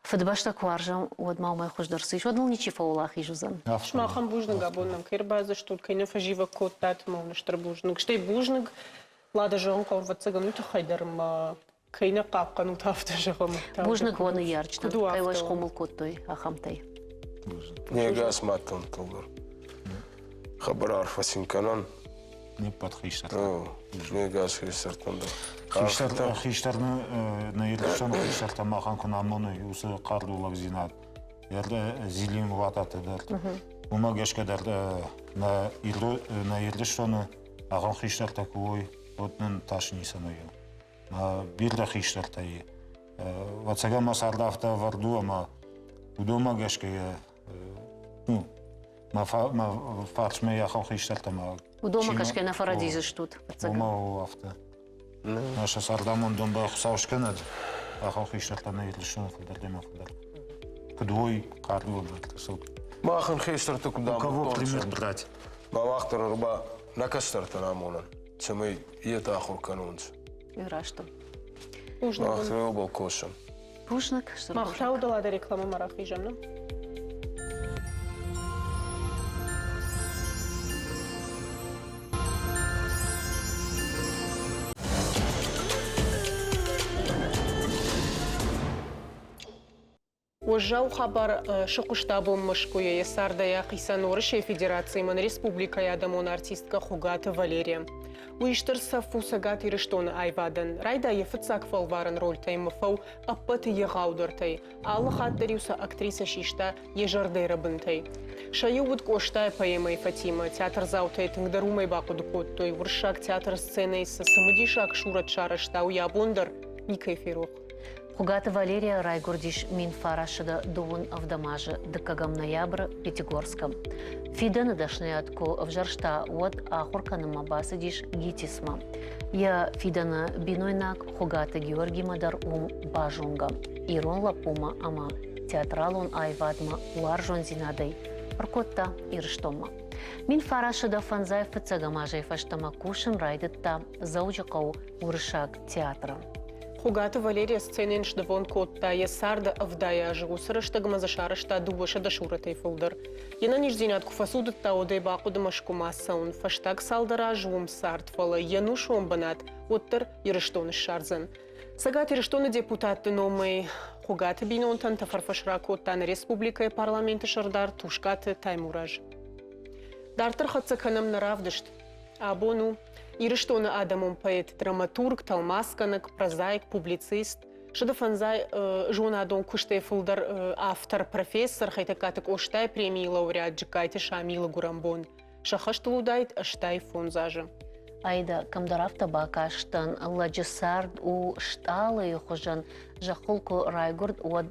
Фыдыбӕстӕ куы уарзӕм, уӕд ма уымӕй хуыздӕр цы ис, уӕд ныл ничи фӕуӕлахиз уыдзӕн. Сымахӕн бузныг абон нӕм кӕй ӕрбацыдыстут, кӕй нӕ фӕзивӕг кодтат, ӕмӕ уын стыр бузныг. Стӕй бузныг, Лада зӕгъын хъӕуы, ӕвӕццӕгӕн, уый тыххӕй дӕр ӕмӕ кӕй нӕ хъахъхъӕнут, афтӕ зӕгъӕм. Бузныг уӕ ныййарджытӕн, кӕй уӕ схъомыл кодтой, ахӕмтӕй. Не гас мадтӕнтыл дӕр хабар арфӕ син кӕнӕн. Не ппӕт хистӕртӕ. Не гас хистӕртӕн дӕр. Хистӕр нӕ Ирыстоны хистӕртӕ махӕн куы нӕ амоной уыцы хъӕрдулӕгдзинад, зилин уататы дӕр. Уымӕ гӕсгӕ дӕр нӕ Ирыстоны ахӕм хистӕртӕ куы уой, уӕд нын тас ницӕмӕй у. Бирӕ хистӕртӕ и. Ӕвӕццӕгӕн мӕ цард афтӕ ӕвӕрд у, ӕмӕ уыдонмӕ гӕсгӕ ну, мӕ фарсмӕ ахӕм хистӕртӕ ма Уыдонмӕ гӕсгӕ нӕ фӕрӕдидзыстут, ӕцӕгӕн. Уымӕ у афтӕ. Нӕ цардамондон ба Хуыцау скӕнӕд, ахӕм хистӕртӕ нӕ Ирыстоны фылдӕр ӕмӕ фылдӕр. Куыд уой, хъару ӕмӕ сыл. Махӕн хестӕртӕ куд У кого пример амудтонцӕ, брать? ма мах дӕр ӕрба нӕ кӕстӕртӕн амонӕн, цӕмӕй етӕ ахур кӕнонцӕ. Раст у. Бузныг. Мах дӕр косӕн. Бузныг. Стыр Мах бузныг. та удалада рекламӕмӕ рахизӕм, нӕ? Уӕззау хабар сыхъуыст абон Мӕскуыйӕ йӕ цардӕй ахицӕн Уӕрӕсейы Федерацийы ӕмӕ нӕ республикӕйы адӕмон артисткӕ Хуыгаты Валерия. Уый стыр цӕф у Цӕгат Ирыстоны аивадӕн. Райдай йӕ фыццаг фӕлварӕн рольтӕй ӕмӕ фӕу ӕппӕты егъаудӕртӕй. Алы хатт дӕр-иу сӕ актрисӕ систа йӕ зӕрдӕйы рӕбынтӕй. Сӕ иу уыд Къостайы поэмӕйы Фатимӕ. Театрдзаутӕй тынгдӕр уымӕй бахъуыды кодтой. Уырыссаг театры сценӕйы цы цымыдисаг сурӕт сарӕзта, уый абон дӕр никӕй ферох. Хуыгаты Валерия райгуырдис 1927 азы дыккӕгӕм ноябры Пятигорскы. Фидӕны дӕсныйад куы ӕвзӕрста, уӕд ахуыр кӕнынмӕ бацыдис ГИТИСмӕ. Йӕ фидӕны бинойнаг Хуыгаты Георгимӕ дӕр уым базонгӕ. Ирон лӕппумӕ ӕмӕ театралон аивадмӕ уарзондзинадӕй ӕркодта Ирыстонмӕ. 1905 фыццӕгӕм азӕй фӕстӕмӕ кусын райдыдта Дзӕуджыхъӕуы уырыссаг театры. Хуыгаты Валерия сценӕйӕн снывонд кодта йӕ царды 70 азы, уыцы рӕстӕгмӕ дзы сарӕзта 200 сурӕтӕй фылдӕр. Йе нӕниздзинад куы фӕцудыдта, уӕд ӕй бахъуыд Мӕскуымӕ цӕуын. Фӕстаг цалдӕр азы уым цард, фӕлӕ йе нусон бынат уӕддӕр Ирыстоны ссардзӕн. Цӕгат Ирыстоны депутатты номӕй Хуыгаты бинонтӕн тӕфӕрфӕс ракодта нӕ республикӕйы парламенты сӕрдар Тускъаты Таймураз. Дарддӕр хӕццӕ кӕнӕм нӕ равдыст. Абон у Ирыстоны адӕмон поэт, драматург, тӕлмацгӕнӕг, прозаик, публицист, сӕдӕ фӕндзай зонадон куыстӕй фылдӕр автор, профессор Хетӕгкаты Къостайы премийы лауреат Джыккайты Шамилы гуырӕнбон. Сӕххӕст ыл уыдаид 85 азы. Аида, кӕмдӕр афтӕ бакастӕн, лӕджы цард у стъалыйы хуызӕн. Зӕххыл куы райгуырд, уӕд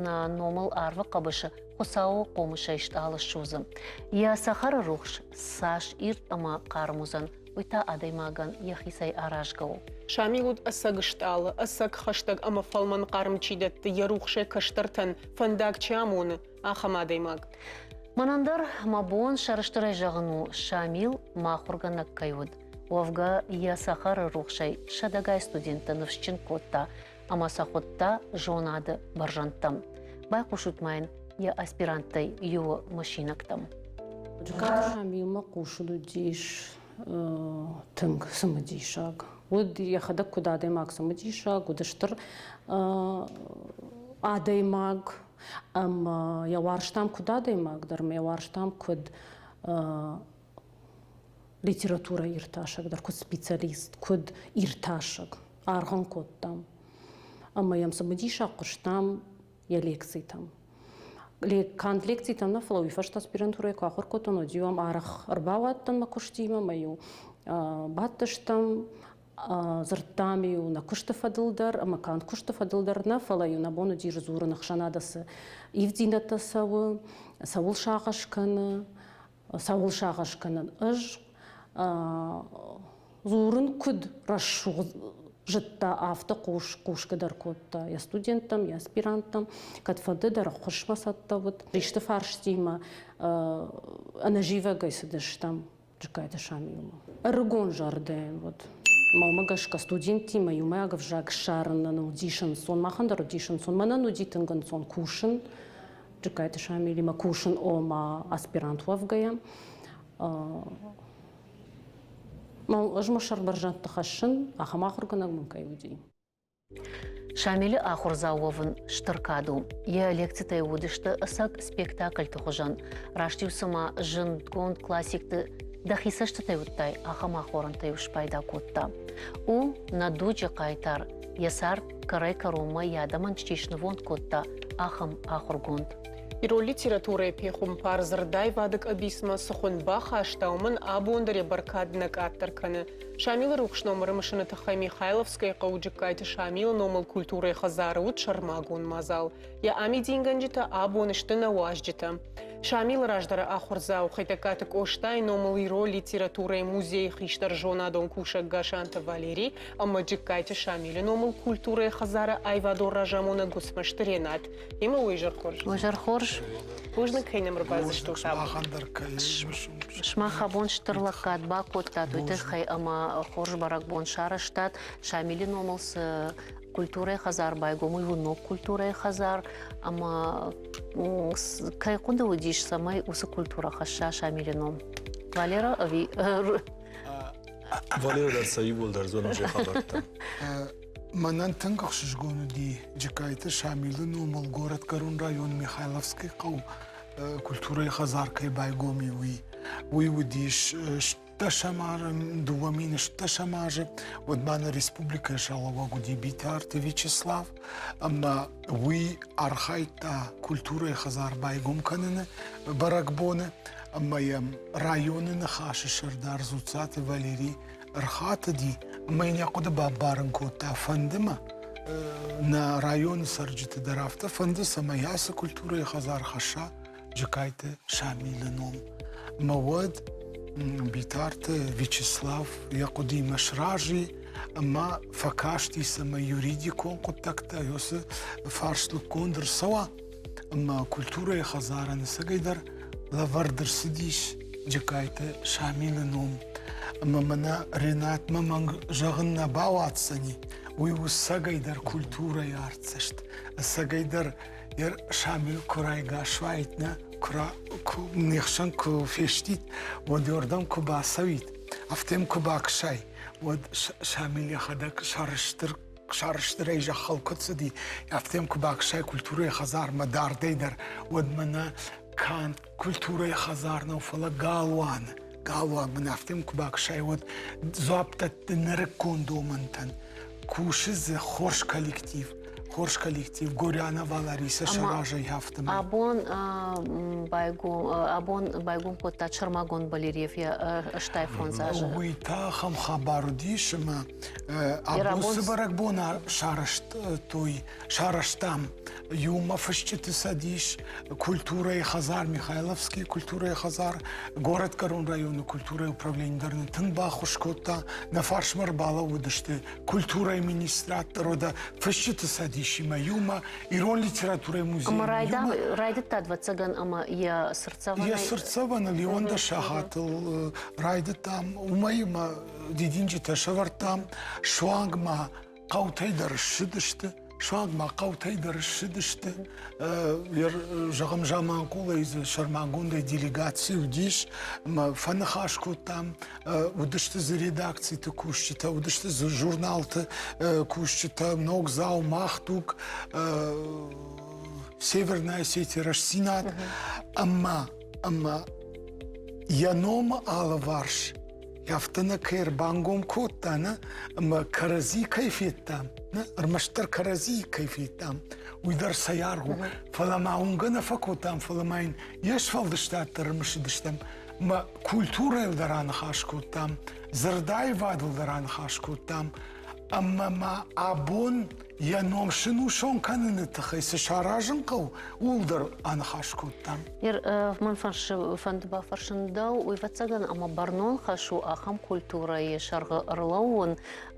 нӕ номыл арвы хъӕбысы Хуыцауы хъомысӕй стъалы ссудзы. Йӕ цӕхӕры рухс цас ирд ӕмӕ хъарм уыдзӕн, уый та адӕймагӕн йӕхицӕй аразгӕ у. Шамил уыд ӕцӕг стъалы, ӕцӕг хӕстӕг ӕмӕ фӕлмӕн хъарм чи дӕтты, йӕ рухсӕй кӕстӕртӕн фӕндаг чи амоны, ахӕм адӕймаг. Мӕнӕн дӕр мӕ бон сӕрыстырӕй зӕгъын у, Шамил мӕ ахуыргӕнӕг кӕй уыд. Уӕвгӕ, йӕ цӕхӕры рухсӕй сӕдӕгай студенттӕ ныфсджын кодта ӕмӕ сӕ хуыдта зонады бӕрзӕндтӕм. Байхъусут ма йын йӕ аспиранттӕй иуы мысинӕгтӕм. Джыккайты Шамилмӕ хъусын уыдис тынг цымыдисаг. Уыд йӕхӕдӕг куыд адӕймаг цымыдисаг, уыд стыр адӕймаг ӕмӕ йӕ уарзтам куыд адӕймаг дӕр ӕмӕ йӕ уарзтам куыд литературӕ иртасӕг дӕр, куыд специалист, куыд иртасӕг. Аргъ ын кодтам. Ӕмӕ йӕм цымыдисаг хъуыстам йӕ лекцитӕм. Канд лекцитӕм нӕ, фӕлӕ уый фӕстӕ аспирантурӕйы куы ахуыр кодтон, уӕд-иу ӕм арӕх ӕрбауадтӕн мӕ куыстимӕ, ӕмӕ-иу бадтыстӕм, дзырдтам-иу нӕ куысты фӕдыл дӕр ӕмӕ канд куысты фӕдыл дӕр нӕ, фӕлӕ-иу нӕ бон уыди дзурын ӕхсӕнады цы ивддзинӕдтӕ цӕуы, цӕуыл сагъӕс кӕны, цӕуыл сагъӕс кӕнын ӕз дзурын куыд рӕсугъд зыдта, афтӕ хъусгӕ дӕр кодта йӕ студенттӕм, йӕ аспиранттӕм, кӕдфӕнды дӕр ӕххуысмӕ цӕттӕ уыд. Исты фарстимӕ ӕнӕзивӕгӕй цыдыстӕм Джыккайты Шамилмӕ. Ӕрыгон зӕрдӕ йын уыд. Мӕнмӕ гӕсгӕ студенттимӕ иумӕйаг ӕвзаг ссарынӕн уыдис ӕнцон, махӕн дӕр уыдис ӕнцон. Мӕнӕн уыди тынг ӕнцон кусын Джыккайты Шамилимӕ кусын, ома аспирант уӕвгӕйӕ. Ӕз мӕ сӕр бӕрзӕндты хӕссын, ахӕм ахуыргӕнӕг мын кӕй уыди. Шамилы ахуырдзау уӕвын стыр кад у. Йӕ лекцитӕй уыдысты ӕцӕг спектакльты хуызӕн. Раст-иу цыма зындгонд классикты дӕхи цӕстытӕй уыдтай, ахӕм ахорӕнтӕй-иу спайда кодта. У нӕ дуджы хъайтар, йӕ цард кӕрӕй-кӕронмӕ йӕ адӕмӕн чи снывонд кодта, ахӕм ахуыргонд. Ирон литературӕйы пехуымпар дзырдаивады къӕбицмӕ цы хуын бахаста, уымӕн абон дӕр йӕ бӕркад нӕ къаддӕр кӕны. Шамилы рухс ном ӕрымысыны тыххӕй Михайловскӕйы хъӕуы Джыккайты Шамилы номыл культурӕйы хӕдзары уыд сӕрмагонд мадзал. Йӕ амидингӕнджытӕ абон сты нӕ уазджытӕ. Шамилы раздӕры ахуырдзау Хетӕгкаты Къостайы номыл ирон литературӕйы музейы хистӕр зонадон кусӕг Гасанты Валерий ӕмӕ Джыккайты Шамилы номыл культурӕйы хӕдзары аивадон разамонӕг Гуыцмӕзты Ренат. Имӕ уый изӕр хорз. Изӕр хорз. Бузныг, кӕй нӕм ӕрбацыдыстут. Сымах абон стыр лӕггад бакодтат уый тыххӕй ӕмӕ хорз бӕрӕгбон сарӕзтат. Шамилы номыл цы культурӕйы хӕдзар байгом, уый у ног культурӕйы хӕдзар ӕмӕ кӕй хъуыды уыдис, цӕмӕй уыцы культурӕ хӕсса Шамилы ном? Валера ӕви Валера дӕр сӕ иууылдӕр зоны же хабӕрттӕ. Мӕнӕн тынг ӕхсызгон уыди Джыккайты Шамилы номыл горӕтгӕрон район Михайловскы хъӕу культурӕйы хӕдзар кӕй байгом и, уый. Уый уыдис стдӕсӕм азы, 2010 азы, уӕд ма нӕ республикӕйы сӕргълӕууӕг уыди Битарты Вячеслав, ӕмӕ уый архайдта культурӕйы хӕдзар байгом кӕныны бӕрӕгбоны, ӕмӕ йӕм районы Ныхасы сӕрдар Дзуццаты Валери ӕрхатыди ӕмӕ йын йӕ хъуыды бамбарын кодта, фӕнды мӕ нӕ районы цӕрджыты дӕр афтӕ фӕнды, цӕмӕй ацы культурӕйы хӕдзар хӕсса Джыккайты Шамилы ном. Ӕмӕ уӕд Битарты Вячеслав йӕ хъуыдыимӕ сразы ӕмӕ фӕкасти, цӕмӕй юридикон хъуыддӕгтӕ уыцы фарст лыггонд ӕрцӕуа ӕмӕ культурӕйы хӕдзарӕн ӕцӕгӕйдӕр лӕвӕрд ӕрцыдис Джыккайты Шамилы ном. Ӕмӕ мӕнӕ Ренатмӕ мӕнг зӕгъын нӕ бауадздзӕни, уый у ӕцӕгӕйдӕр культурӕйы артдзӕст, ӕцӕгӕйдӕр Шамил куы райгас уаид, нӕ, куы не хсӕн куы фестид, уӕд уырдӕм куы бацӕуид, афтӕ йӕм куы бакӕсай, уӕд Шамил йӕхӕдӕг сӕрыстыр сӕрыстырӕй зӕххыл куыд цыди, афтӕ йӕм куы бакӕсай культурӕйы хӕдзармӕ дардӕй дӕр, уӕд мӕнӕ канд культурӕйы хӕдзар нӕу, фӕлӕ галуан. Галуан мын афтӕ йӕм куы бакӕсай, уӕд дзуапп дӕтты нырыккон домӕнтӕн. Кусы дзы хорз коллектив, хорз коллектив Горянова Лариса сӕ разӕй афтӕмӕй. Абон байгом, абон байгом кодта сӕрмагонд барельеф йӕ 85 азы. Уый та ахӕм хабар уыдис, ӕмӕ абон цы бӕрӕгбон сарӕзтой, сарӕзтам иумӕ фысджыты цӕдис, культурӕйы хӕдзар, Михайловский культурӕйы хӕдзар, горӕтгӕрон районы культурӕйы управлени дӕр нын тынг баххуыс кодта. Нӕ фарсмӕ ӕрбалӕууыдысты культурӕйы министрад дӕр, уӕдӕ фысджыты цӕдисимӕ иумӕ, ирон литературӕйы музейы Ӕмӕ райдыдта, ӕвӕццӕгӕн, ӕмӕ йӕ цыртдзӕвӕнӕй... Йӕ цыртдзӕвӕныл 11 сахатыл райдыдтам, уымӕй ӕмӕ дидинджытӕ сӕвӕрдтам, суанг ма хъӕутӕй дӕр ссыдысты, суанг ма хъӕутӕй дӕр ссыдысты. Зӕгъӕм, Заманхъулӕй дзы сӕрмагондӕй делегаци уыдис, ӕмӕ фӕныхас кодтам, уыдысты дзы редакциты кусджытӕ, уыдысты дзы журналты кусджытӕ, Ногдзау, Мах дуг, Северная Осетия, Рӕстдзинад, ӕмӕ ӕмӕ йӕ номы алыварс афтӕ нӕ кӕй ӕрбангом кодта, нӕ, ӕмӕ кӕрӕдзи кӕй федтам, нӕ, ӕрмӕстдӕр кӕрӕдзи кӕй федтам, уый дӕр цӕй аргъ у. Фӕлӕ ма уынгӕ нӕ фӕкодтам, фӕлӕ ма йын йе сфӕлдыстад дӕр ӕрымысыдыстӕм, ӕмӕ культурӕйыл дӕр аныхас кодтам, дзырдаивадыл дӕр аныхас кодтам, ӕмӕ ма абон йӕ ном сынусон кӕныны тыххӕй цы саразын хъӕуы, ууыл дӕр аныхас кодтам. Ир, мӕн фӕнды бафӕрсын дӕу, уый ӕвӕццӕгӕн ӕмӕ бӕрнон хӕс у ахӕм культурӕйы сӕргъы ӕрлӕууын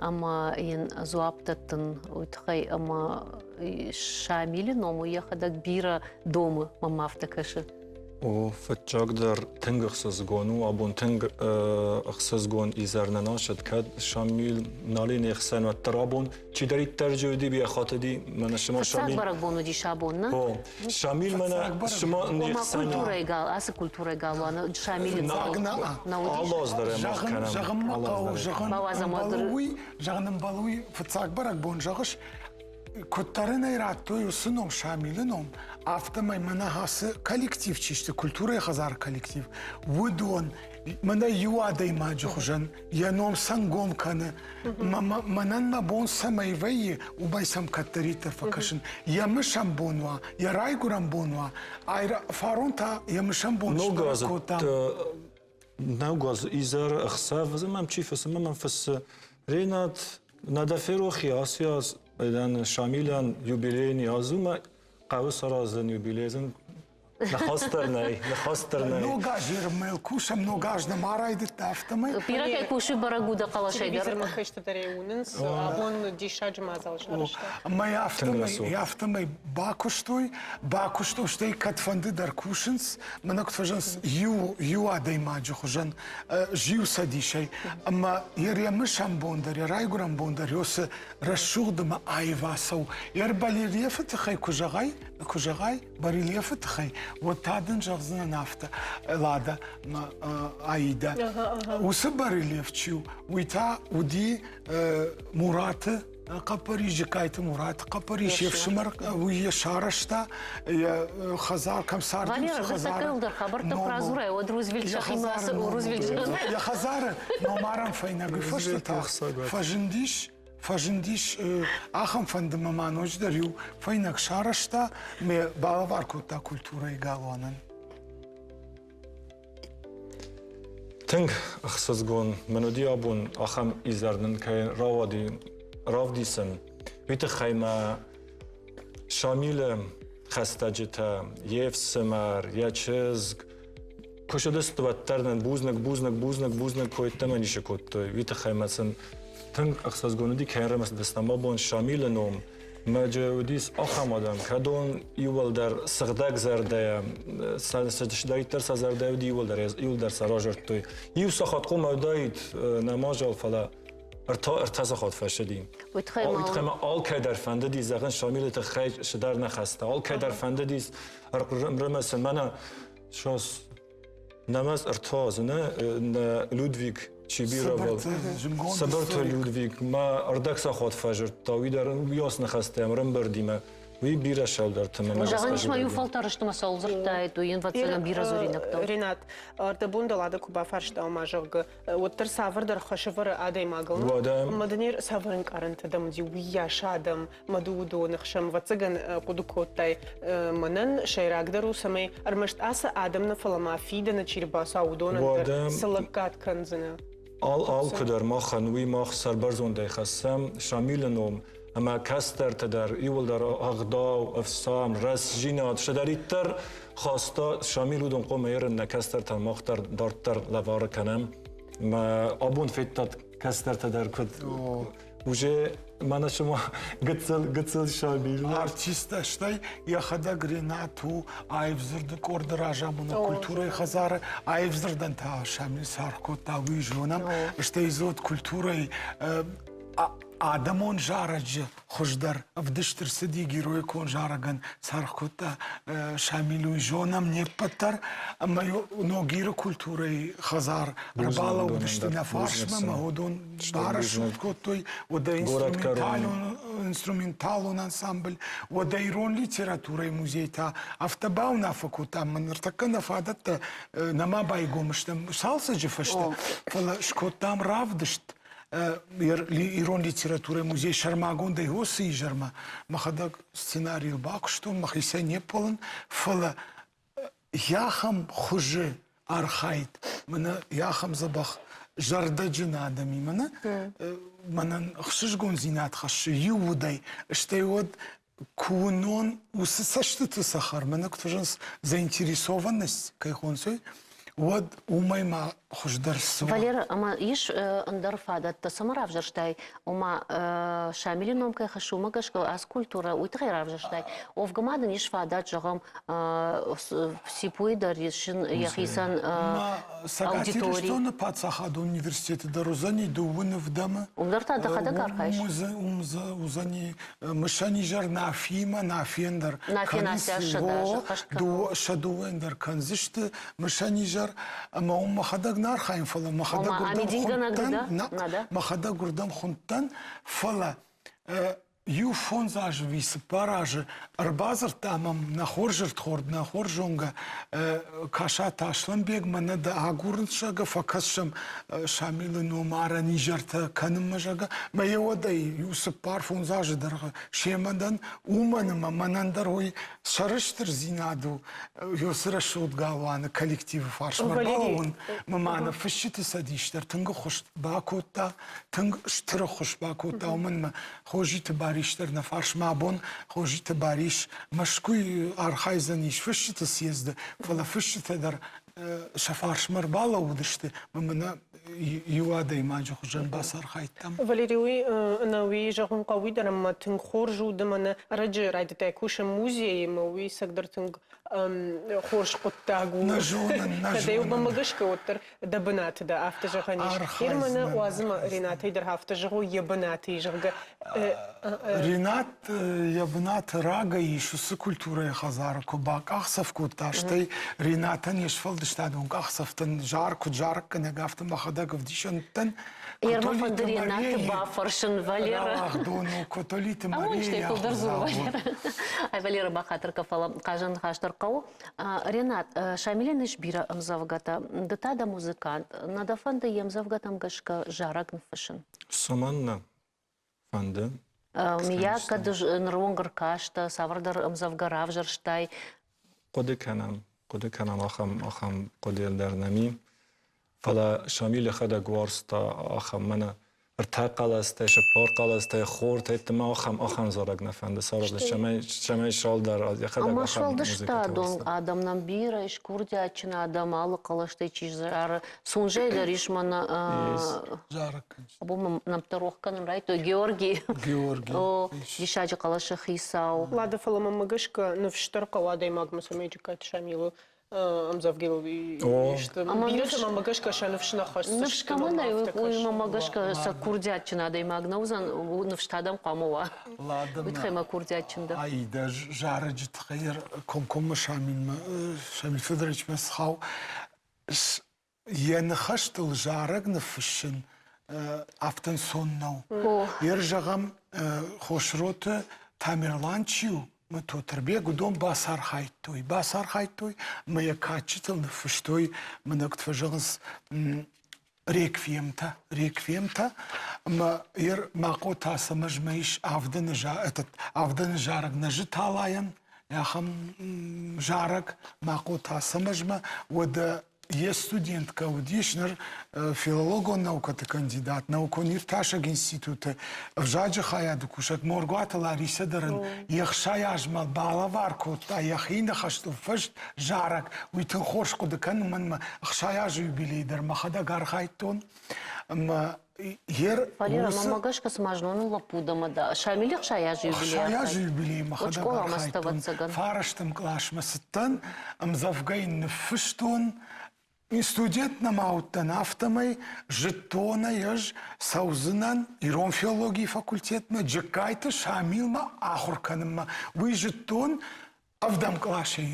ӕмӕ йын дзуапп дӕттын уый тыххӕй ӕмӕ Шамилы ном уый йӕхӕдӕг бирӕ домы, мӕнмӕ афтӕ кӕсы. О, фыццагдӕр тынг ӕхсызгон у, абон тынг ӕхсызгон изӕр нӕ насыд, кӕд Шамил нали не хсӕн, уӕддӕр абон чидӕриддӕр джы уыди, бирӕ хатыди, мӕнӕ сыма Фыццаг Шамил. бӕрӕгбон уыдис абон, нӕ? О, Шамил мӕнӕ сыма не Ома хсӕн. культурӕйы гал, ацы культурӕйы галуаны Шамилы нӕ уыдис? Алаз дӕр ӕм кӕнӕм. Зӕгъын ма хъӕуы, зӕгъын ӕмбӕлы уый, зӕгъын ӕмбӕлы уый, фыццаг бӕрӕгбон зӕгъыс, Куыддӕр ын ӕй радтой уыцы ном, Шамилы ном, афтӕмӕй мӕнӕ ацы коллектив чи сты, культурӕйы хӕдзары коллектив, уыдон мӕнӕ иу адӕймаджы хуызӕн йӕ ном сӕнгом кӕны. Мӕнӕн мӕ бон цӕмӕй вӕййы, уымӕй сӕм кӕддӕриддӕр фӕкӕсын. Йӕ мысӕн бон уа, йӕ райгуырӕн бон уа, фарон та йӕ мысӕн бон сбӕрӕг кодтам. Наугаз изӕр ӕхсӕв мӕм чи фыссы, мӕм фыссы Ренат, нӕ дӕ ферох и ацы аз Шамилӕн юбилейный аз у, мӕ хъӕуы саразын юбилейзын. Ныхас дӕр нӕй, ныхас дӕр нӕй. Ног аз ермӕл кусӕм, ног аз нӕма райдыдта, афтӕмӕй. Бирӕ кӕй кусы, бӕрӕг у дӕ хъӕлӕсӕй дӕр. Телевизормӕ кӕстӕрӕй уынынц, абон диссаджы мадзал сарӕзта. Ӕмӕ афтӕмӕй бакуыстой, бакуыстой, стӕй кӕдфӕнды дӕр кусынц, мӕнӕ куыд фӕзӕгъынц, иу, иу адӕймаджы хуызӕн зиу цӕдисӕй. Ӕмӕ йӕ ремысӕн бон дӕр, йӕ райгуырӕн бон дӕр цы рӕсугъд ӕмӕ аив ацӕуы. Йӕ барельефы тыххӕй куы зӕгъай, куы зӕгъай барельефы тыххӕй, уӕд та дын зӕгъдзынӕн афтӕ, Лада мӕ Аида. Уыцы барельеф чи у, уый та уыди Мураты хъӕппӕрис, Джыккайты Мураты хъӕппӕрис, йе фсымӕр уый йӕ сарӕзта, йӕ хӕдзар кӕм царди, Валера, уыцы хӕдзары дӕр хабӕрттӕ куы радзурай, уӕд Рузвельт сӕхимӕ Рузвельт Йӕ хӕдзары номарӕн фӕйнӕгы фӕстӕ та фӕзындис фӕзындис ахӕм фӕнды мӕ ма ноджыдӕр иу фӕйнӕг сарӕзта, мӕ балӕвар кодта культурӕйы галуанӕн. Тынг ӕхсызгон мын уыди абон ахӕм изӕр нын кӕй рауади равдисын. Уый тыххӕй мӕ Шамилы хӕстӕджытӕ, йе фсымӕр, йӕ чызг, куы сыдысты, уӕддӕр нын бузныг, бузныг, бузныг, бузныг койттӕ ницы кодтой. Уый тыххӕй мӕ сын тынг ӕхсызгон уыди, кӕй ӕрымысыдыстӕм абон Шамилы ном. Мӕджы уыдис ахӕм адӕм, кӕдон иууылдӕр сыгъдӕг зӕрдӕйӕ, цыдӕриддӕр сӕ зӕрдӕ уыди, иууылдӕр, иууылдӕр сӕ разырдтой. Иу сахат хъуамӕ уыдаид нӕ мадзал, фӕлӕ ӕртӕ сахат фӕсыди. Уый тыххӕй ма алкӕй дӕр фӕндыди, зӕгъын, Шамилы тыххӕй цыдӕр ныхӕстӕ, алкӕй дӕр фӕндыдис ӕрымысын, мӕнӕ сейчас Намаз ӕртӕ нӕ Людвиг Чибирова, Сыбырты Людвиг ма ӕрдӕг сахат фӕзырдта, уый дӕр уыйас ныхӕстӕ ӕмрӕмбырдимӕ. Уый бирӕ сӕлдӕрты мӕ Зӕгъӕн ис ма иу фӕлтӕр сты ма цӕуыл дзырдтаид, уый йын ӕвӕццӕгӕн бирӕ дзуринӕгтӕ. Ренат, ӕрдӕбон дӕлӕдӕ куы бафарста, ома, зӕгъгӕ, уӕддӕр цавӕрдӕр хӕсӕвӕры адӕймагыл. Уӕдӕ. Ӕмӕ дын цавӕр ӕнкъарӕнтӕ дӕм уыди уыйас адӕм мӕ ды уыдоны хсӕн, ӕвӕццӕгӕн, хъуыды кодтай, мӕнӕн сӕйрагдӕр у, цӕмӕй ӕрмӕст ацы адӕм нӕ, фӕлӕ ма фидӕны чи рбацауа, уыдонӕн дӕр цы лӕггад кӕндзынӕ. Ал алкуыдӕр махӕн уый мах сӕрбӕрзондӕй хӕссӕм Шамилы ном ӕмӕ кӕстӕртӕ дӕр иууылдӕр ӕгъдау, ӕфсарм, рӕстдзинад, цыдӕриддӕр хаста Шамил уыдон хъуамӕ ерын нӕ кӕстӕртӕн мах дӕр дарддӕр лӕвары кӕнӕм. Мӕ абон федтат кӕстӕртӕ дӕр куыд уже мӕнӕ цыма гыццыл гыццыл саби. Артисттӕ стӕй йӕхӕдӕг Ренат у аив дзырды къорды разамонӕг культурӕйы хӕдзары. Аив дзырдӕн та Шамил саргъ кодта, уый зонӕм. Стӕй дзы культурӕйы адӕмон зарӕджы хуыздӕр ӕвдыст ӕрцыди героикон зарӕгӕн саргъ кодта Шамил, уый зонӕм не ппӕт дӕр. Ӕмӕ Ногиры культурӕйы хӕдзар ӕрбалӕууыдысты нӕ фарсмӕ ӕмӕ уыдон барӕсугъд кодтой, уӕдӕ инструменталон ансамбль, уӕдӕ ирон литературӕйы музей та афтӕ бауынаффӕ кодта, ӕмӕ ныртӕккӕ нӕ фадӕттӕ нӕма байгом сты цалцӕджы фӕстӕ, фӕлӕ скодтам равдыст ирон литературӕйы музей сӕрмагондӕй уыцы изӕрмӕ мӕхӕдӕг сценарийыл бакуыстон, мӕхицӕй не ппӕлын, фӕлӕ йахӕм хуызы архайд, мӕнӕ йахӕм дзӕбӕх зӕрдӕджын адӕмимӕ нӕ, мӕнӕн ӕхсызгондзинад хӕссы иу удӕй, стӕй уӕд куы уынон уыцы цӕстыты цӕхӕр, мӕнӕ куыд фӕзӕгъынц, заинтересованность кӕй хонынц, уӕд уымӕй ма хуыздӕр цы уа? Валера, ӕмӕ ис ӕндӕр фадӕттӕ, цӕмӕ равзӕрстай? Ома, Шамилы ном кӕй хӕссы, уымӕ гӕсгӕ ацы культурӕ уый тыххӕй равзӕрстай. Уӕвгӕ ма дын ис фадат, зӕгъӕм, ЦИПУ-йы дӕр ис йӕхицӕн Цӕгат аудитори. Ирыстоны паддзахадон университеты дӕр уыдзӕни дыууын ӕвдӕмы. Уым дӕр та дӕхӕдӕг архайыс? Уым уыдзӕни мысӕн изӕр Нафиимӕ, Нафийӕн дӕр Нафийӕн кӕнынц афтӕ сӕ хӕст кӕнын. сӕ дыууӕйӕн дӕр кӕндзысты мысӕн изӕр ӕмӕ уым мӕхӕдӕг нӕ архайын, фӕлӕ мӕхӕдӕг уырдӕм хуындтӕн, мӕхӕдӕг уырдӕм хуындтӕн, фӕлӕ иу фондз азы ӕви цыппар азы ӕрбадзырдта мӕм нӕ хорз ӕрдхорд, нӕ хорз зонгӕ Касаты Аслӕнбег, мӕнӕ дӕ агурынц, зӕгъгӕ, фӕкӕссӕм Шамилы номарӕн изӕртӕ кӕнынмӕ, зӕгъгӕ. Мӕ йӕ уӕдӕй иу цыппар-фондз азы дӕргъы семӕ дӕн, уымӕн ӕмӕ мӕнӕн дӕр уый сӕрыстырдзинад у, Ёсы рӕсугъд галуаны коллективы фарсмӕ балӕууын мӕ ма нӕ фысджыты цӕдис дӕр тынг ӕххуыс бакодта, тынг стыр ӕххуыс бакодта, уымӕн ӕмӕ Хозиты Бали. Барис дӕр нӕ фарсмӕ абон Хозиты Барис Мӕскуыйы архайдзӕнис фысджыты съезды, фӕлӕ фысджытӕ дӕр сӕ фарсмӕ ӕрбалӕууыдысты ӕмӕ мӕнӕ иу адӕймаджы хуызӕн бацархайдтам. Валерий, уый ӕнӕуи зӕгъын хъӕуы дӕр ӕмӕ тынг хорз у ды мӕнӕ ӕрӕджы райдыдтай кусын музейы ӕмӕ уый цӕгдӕр тынг хорз хъуыддаг у. Нӕ зонын, нӕ Кӕд ӕй зонын. уымӕ гӕсгӕ уӕддӕр дӕ бынаты дӕ афтӕ зӕгъӕн ис. Ир мӕнӕ уадзымӕ Ренатӕй дӕр афтӕ зӕгъой йӕ бынаты, зӕгъгӕ. Ренат йӕ бынаты рагӕй ис уыцы культурӕйы хӕдзары куы бакъахдзӕф кодта, стӕй Ренатӕн йе сфӕлдыстадон къахдзӕфтӕн зар куыд зарӕггӕнӕг, афтӕ мӕхӕдӕг ӕвдисӕн уыдтӕн. Ерма фӕнды Ренаты бафӕрсын, Валера. Рауагъдон у Котолиты Марияйы фылдӕр дзуры Валера. Ай, Валера, бахатыр кӕ, фӕлӕ хъазӕн ныхас дӕр хъӕуы. Ренат, Шамилӕн ис бирӕ ӕмдзӕвгӕтӕ. Ды та дӕ музыкант. Нӕ дӕ фӕнды йе мдзӕвгӕтӕм гӕсгӕ зарӕг ныффыссын? Цӕмӕннӕ фӕнды? Миййаг, кӕд ныронг ӕркастӕ, цавӕрдӕр ӕмдзӕвгӕ равзӕрстай? Хъуыды кӕнӕм, хъуыды кӕнӕм ахӕм, ахӕм хъуыды дӕр нӕм и. Фӕлӕ Шамил йӕхӕдӕг уарзта ахӕм мӕнӕ ӕртӕ хъӕлӕстӕй, цыппар хъӕлӕстӕй, хортӕй ма ахӕм ахӕм зарӕг нӕ фӕнды саразын, цӕмӕй цӕмӕй салдар йӕхӕдӕг Ӕмӕ ахӕм сфӕлдыстадон адӕм нӕм бирӕ ис, курдиатджын адӕм, алы хъӕлӕстӕй чи зары. Сунжӕй дӕр ис мӕнӕ Зарӕг Абон мӕм нӕмттӕ рох кӕнын райдыдтой. Георги. Георги. О, диссаджы хъӕлӕсы хицау. Лада, фӕлӕ мӕнмӕ гӕсгӕ ныфс дӕр хъӕуы адӕймагмӕ, цӕмӕй Джыккайты Шамилы ӕмдзӕвгӕйыл исты. Бирӕтӕ мӕмӕ гӕсгӕ сӕ ныфс нӕ хӕсдзысты. Ныфс кӕмӕн нӕй, уый мӕмӕ гӕсгӕ сӕ курдиатджын адӕймаг нӕ уыдзӕн, ныфс та дӕм хъуамӕ уа. Уый тыххӕй мӕ курдиатджын дӕ. Аидӕ зарӕджы тыххӕй комкоммӕ Шамилмӕ, Шамил Федоровичмӕ схау. Йӕ ныхӕстыл зарӕг ныффыссын афтӕ ӕнцон нӕу. Ер зӕгъӕм, Хосроты Тамерлан чи у, мӕ Тотырбег, уыдон бацархайдтой, бацархайдтой ӕмӕ йӕ кадджытыл ныффыстой, мӕнӕ куыд фӕзӕгъынц, реквиемтӕ, реквиемтӕ. Ӕмӕ ер Махъоты Ацӕмӕзмӕ ис авдӕны, этот, авдӕны зарӕг нӕзы талайӕн, ахӕм зарӕг Махъоты Ацӕмӕзмӕ, уӕдӕ йе студенткӕ уыдис ныр филологон наукӕты кандидат, наукон-иртасӕг институты ӕвзаджы хайады кусӕг Моргуаты Ларисӕ дӕр ын йе хсай азмӕ балӕвар кодта йӕхи ныхӕстыл фыст зарӕг. Уый тынг хорз хъуыды кӕны, мӕнмӕ 60 азы юбилей дӕр мӕхӕдӕг архайдтон. Ӕмӕ ер Валера, мӕнмӕ гӕсгӕ цыма зноны лӕппу дӕ мӕ дӕ Шамилы 60 азы юбилей 60 азы юбилейы мӕхӕдӕг архайдтон. Фарӕстӕм къласмӕ цыдтӕн, ӕмдзӕвгӕ йын ныффыстон. Студент нӕма уыдтӕн, афтӕмӕй зыдтон ӕй ӕз цӕудзынӕн ирон филологийы факультетмӕ Джыккайты Шамилмӕ ахуыр кӕнынмӕ. Уый зыдтон ӕвдӕм къласӕй.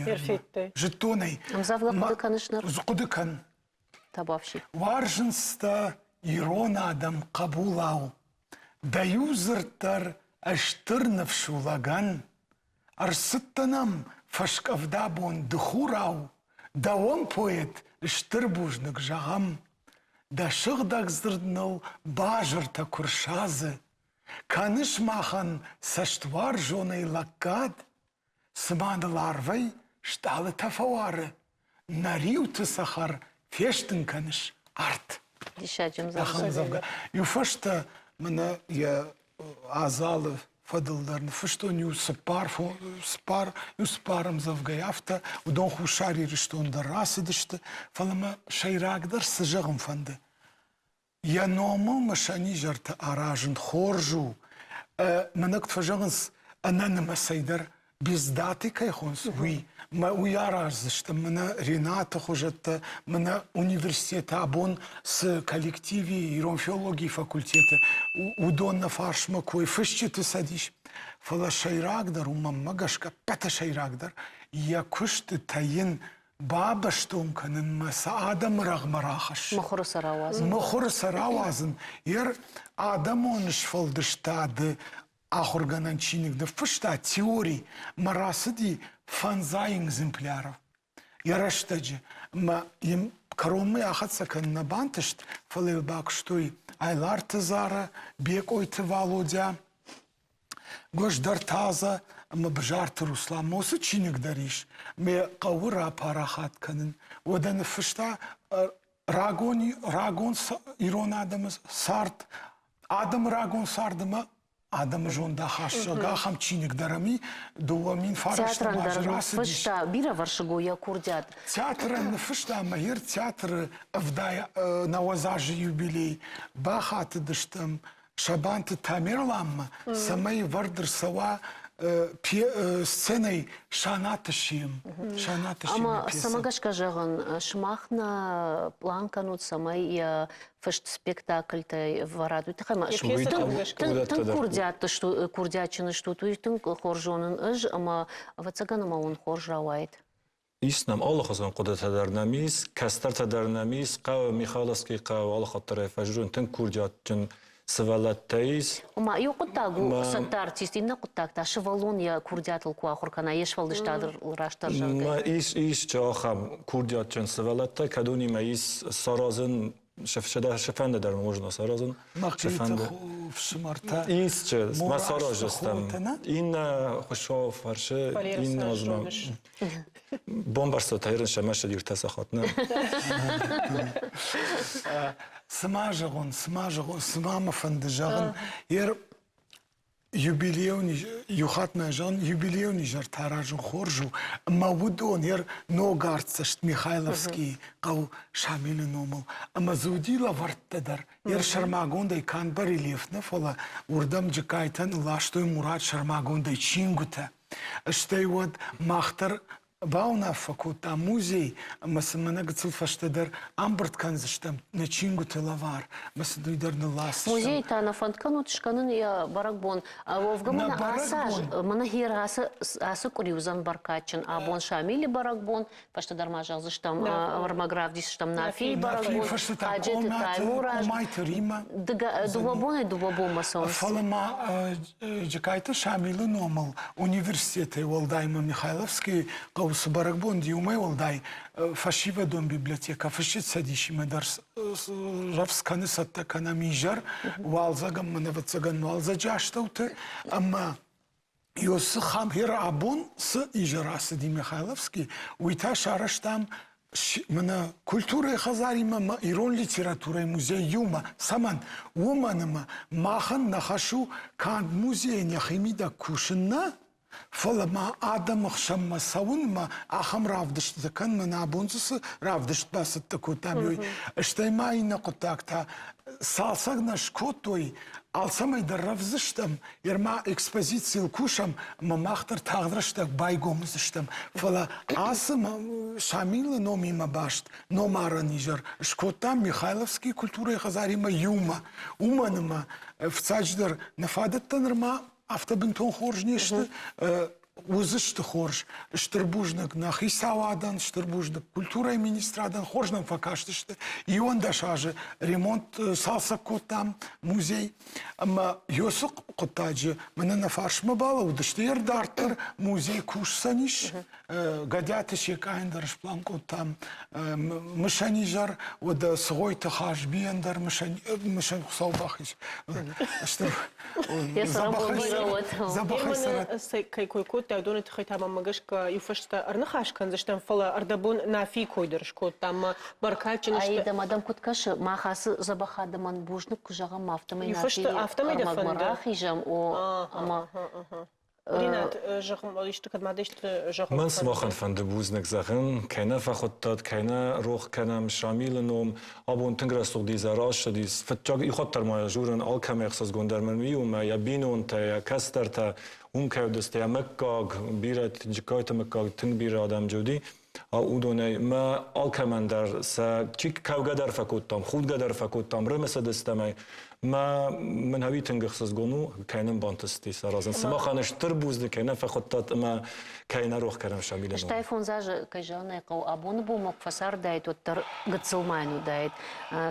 Зыдтон ӕй. Ӕмдзӕвгӕ хъуыды кӕныс ныр? Хъуыды кӕн. Табуафси. Уарзынц дӕ ирон адӕм хъӕбулау. Дӕ иу дзырд дӕр стыр ныфс у лӕгӕн. Ӕрцыдтӕн ӕм фӕскъӕвда бон ды хурау, Дӕуӕн, поэт, стыр бузныг зӕгъӕм. Дӕ сыгъдӕг дзырд ныл базыртӕ куы рсадзы, Кӕныс махӕн цӕстуарзонӕй лӕггад, Цыма ныл арвӕй стъалытӕ фӕуары, нӕ риуты цӕхӕр фестын кӕныс арт. Диссаджы ӕмдзӕвгӕ. Иу фӕстӕ мӕнӕ йӕ адзалы фӕдыл дӕр ныффыстон иу цыппар, цыппар, иу цыппар ӕмдзӕвгӕйы афтӕ, уыдон Хуссар Ирыстон дӕр рацыдысты, фӕлӕ мӕ сӕйрагдӕр цы зӕгъын фӕнды, Йӕ номыл мысӕн изӕртӕ аразын хорз у. Мӕнӕ куыд фӕзӕгъынц, ӕнӕнымӕцӕй дӕр бездаты кӕй хонынц, уый. Мӕ уый араздзыстӕм мӕнӕ Ренаты хуызӕттӕ, мӕнӕ университеты абон цы коллективи ирон филологийы факультеты, уыдон нӕ фарсмӕ кой фысджыты цӕдис. Фӕлӕ сӕйрагдӕр у, мӕнмӕ гӕсгӕ, ӕппӕты сӕйрагдӕр, йӕ куыстытӕ йын бабӕстон кӕнынмӕ сӕ адӕмы рӕгъмӕ рахӕссын. Мыхуыры сӕ рауадзын. Мыхуыры сӕ рауадзын. Ер адӕмон сфӕлдыстады ахуыргӕнӕн чиныг ныффыста теори мӕ рацыди фӕндзай экземпляров йӕ рӕстӕджы. Мӕ йын кӕронмӕ ахӕццӕ кӕнын нӕ бантыст, фӕлӕ йыл бакуыстой Айларты Зара, Бекъойты Валодя, Гуыздӕртазӕ ӕмӕ Бзарты Руслан уыцы чиныг дӕр ис, мӕ хъӕуы рапарахат кӕнын. Уӕдӕ ныффыста рагон, рагон ирон адӕмы цард, адӕмы рагон цард ӕмӕ Адӕмы зондахӕссӕг ахӕм чиныг дӕр ӕм и, 2009 Театрӕн азы дӕр рацыдис. ныффыста бирӕвӕрсыг у йӕ курдиат. Театрӕн ныффыста ӕмӕ йе театры 90 азы юбилей бахатыдыстӕм Сабанты Тамерланмӕ, цӕмӕй вӕрд ӕрцӕуа сценӕйы Санаты Сем. Санаты Ӕмӕ цӕмӕ гӕсгӕ зӕгъын, сымах нӕ план кӕнут, цӕмӕй йӕ фыст спектакльтӕ вӕрат, уый тыххӕй ма тынг курдиатджын стут, уый тынг хорз зонын ӕз, ӕмӕ ӕвӕццӕгӕн ӕмӕ уын хорз рауайд. Ис нӕм алыхуызон хъуыдытӕ дӕр нӕм ис, кӕстӕртӕ дӕр нӕм ис, хъӕуы Михайловскийы хъӕуы алыхатт дӕр ӕй фӕззон тынг курдиатджын сывӕллӕттӕ ис. Ома иу хъуыддаг у цӕттӕ артист, иннӕ хъуыддаг та сывӕллон йӕ курдиатыл куы ахуыр кӕна, йе сфӕлдыстадыл растдӕр зӕгъгӕ. Ис, ис ахӕм курдиатджын сывӕллӕттӕ, кӕдонимӕ ис саразын сӕфӕнды дӕр можно саразын. Мӕхъиты фсымӕртӕ. Исчи, ма сараздзыстӕм. Иннӕ Хуыцау фӕрсы, иннӕ азмӕ. Бомбарсто тайрын сӕмӕсӕд иртӕ сахат, нӕ? Цы ма зӕгъон, цы ма зӕгъон, цы ма мӕ фӕнды зӕгъын, ер юбилейон иу хатт мӕ зӕгъын, юбилейон изӕртӕ аразын хорз у, ӕмӕ уыдон ер ног артдзӕст Михайловскийы хъӕу Шамилы номыл, ӕмӕ дзы уыди лӕвӕрттӕ дӕр. Ер сӕрмагондӕй канд барельеф нӕ, фӕлӕ уырдӕм Джыккайтӕн ластой Мурат сӕрмагондӕй чингуытӕ. Стӕй уӕд мах дӕр бауынаффӕ кодтам музей ӕмӕ сын мӕнӕ гыццыл фӕстӕдӕр ӕмбырд кӕндзыстӕм нӕ чингуыты лӕвар ӕмӕ сын уый дӕр нылласдзыстӕм. Музей та нӕ фӕнд кӕнут скӕнын йӕ бӕрӕгбон. Уӕвгӕ мӕнӕ ацы аз, мӕнӕ гъер ацы, ацы къуыри уыдзӕн бӕркадджын. Абон Шамилы бӕрӕгбон, фӕстӕдӕр ма зӕгъдзыстӕм, ӕрмӕг равдисдзыстӕм Нафийы бӕрӕгбон, Хаджеты Таймураз. Дыууӕ бонӕй дыууӕ бонмӕ цӕуынц. Фӕлӕ ма Джыккайты Шамилы номыл университетӕй уӕлдай ма Михайловскийы хъӕуы цы бӕрӕгбон уымӕй уӕлдай фӕсивӕдон библиотекӕ Фысджыты цӕдисимӕ дӕр рӕвдз кӕны, цӕттӕ кӕнӕм изӕр, уалдзӕг ӕмӕ, ӕвӕццӕгӕн, уалдзӕджы астӕуты. Ӕмӕ Иосы Хамхер абон цы изӕр ацыди Михайловский, уый та сарӕзтам мӕнӕ культурӕйы хӕдзаримӕ ӕмӕ ирон литературӕйы музей иумӕ. Цӕмӕн? Уымӕн ӕмӕ махӕн нӕ хӕс у канд музейӕн йӕхимидӕг кусын нӕ, фӕлӕ ма адӕмы хсӕнмӕ цӕуынмӕ ахӕм равдыстытӕ кӕнын, мӕнӕ абон дзы цы равдыст бацӕттӕ кодтам, уый. Стӕй ма иннӕ хъуыддаг та, цалцӕг нӕ скодтой, алцӕмӕй дӕр рӕвдзыстӕм, Ерма экспозицийыл кусӕм ӕмӕ мах дӕр тагъд рӕстӕг байгом уыдзыстӕм. Фӕлӕ ацы Шамилы номимӕ баст номарӕн изӕр скодтам Михайловский культурӕйы хӕдзаримӕ иумӕ. Уымӕн ӕмӕ фыццаджыдӕр нӕ фадӕттӕ нырма афтӕ бынтон хорз не сты. Уыдзысты хорз. Стыр бузныг нӕ хицауадӕн, стыр бузныг культурӕйы министрадӕн, хорз нӕм фӕкастысты. 11 азы ремонт цалцӕг кодтам музей. Ӕмӕ Йосы хъуыддаджы мӕнӕ нӕ фарсмӕ балӕууыдысты. Йе дарддӕр музей кусдзӕнис. Гӕдиаты Секъайӕн дӕр сплан кодтам мысӕн изӕр, уӕдӕ Цгъойты Хазбийӕн дӕр мысӕн, мысӕн Хуыцау бахиз. Стыр Кӕй кой кодтай, уыдоны тыххӕй та мӕнмӕ гӕсгӕ иу фӕстӕ ӕрныхас кӕндзыстӕм, фӕлӕ ӕрдӕбон Нафийы кой дӕр скодтам мӕ бӕркадджын сты. Ай, дӕм куыд кӕсы, мах ацы дзӕбӕх адӕмӕн бузныг куы зӕгъӕм, афтӕмӕй Нафийы ӕрмӕгмӕ рахизӕм, о, ӕмӕ Ринат, зӕгъ, исты кӕд ма дӕ исты зӕгъын Мӕн сымахӕн фӕнды бузныг зӕгъын, кӕй нӕ фӕхуыдтат, кӕй нӕ рох кӕнӕм Шамилы ном. Абон тынг рӕсугъд изӕр ацыдис. Фыццаг ихуат дӕр ма журын алкӕмӕй ӕхсызгондӕр мын уый у, мӕ йӕ бинонтӕ, йӕ кӕстӕртӕ, уым кӕй уыдысты, йӕ мыггаг, бирӕ Джыккайты мыггаг тынг бирӕ адӕм дзы уыди. Уыдонӕй мӕ алкӕмӕн дӕр сӕ чи кӕугӕ дӕр фӕкодтам, худгӕ дӕр фӕкодтам, рымысыдыстӕм ӕй. Мӕ мын ӕви тынг ӕхсызгон у, кӕй нын бантысти саразын. Сымахӕн стыр бузныг, кӕй нӕ фӕхуыдтат ӕмӕ кӕй нӕ рох кӕнӕм Шамилы ном. Стай фондз азы, кӕй зӕгъын ӕй хъӕуы, абоны бонмӕ куы фӕцардаид, уӕддӕр гыццыл ма йын уыдаид.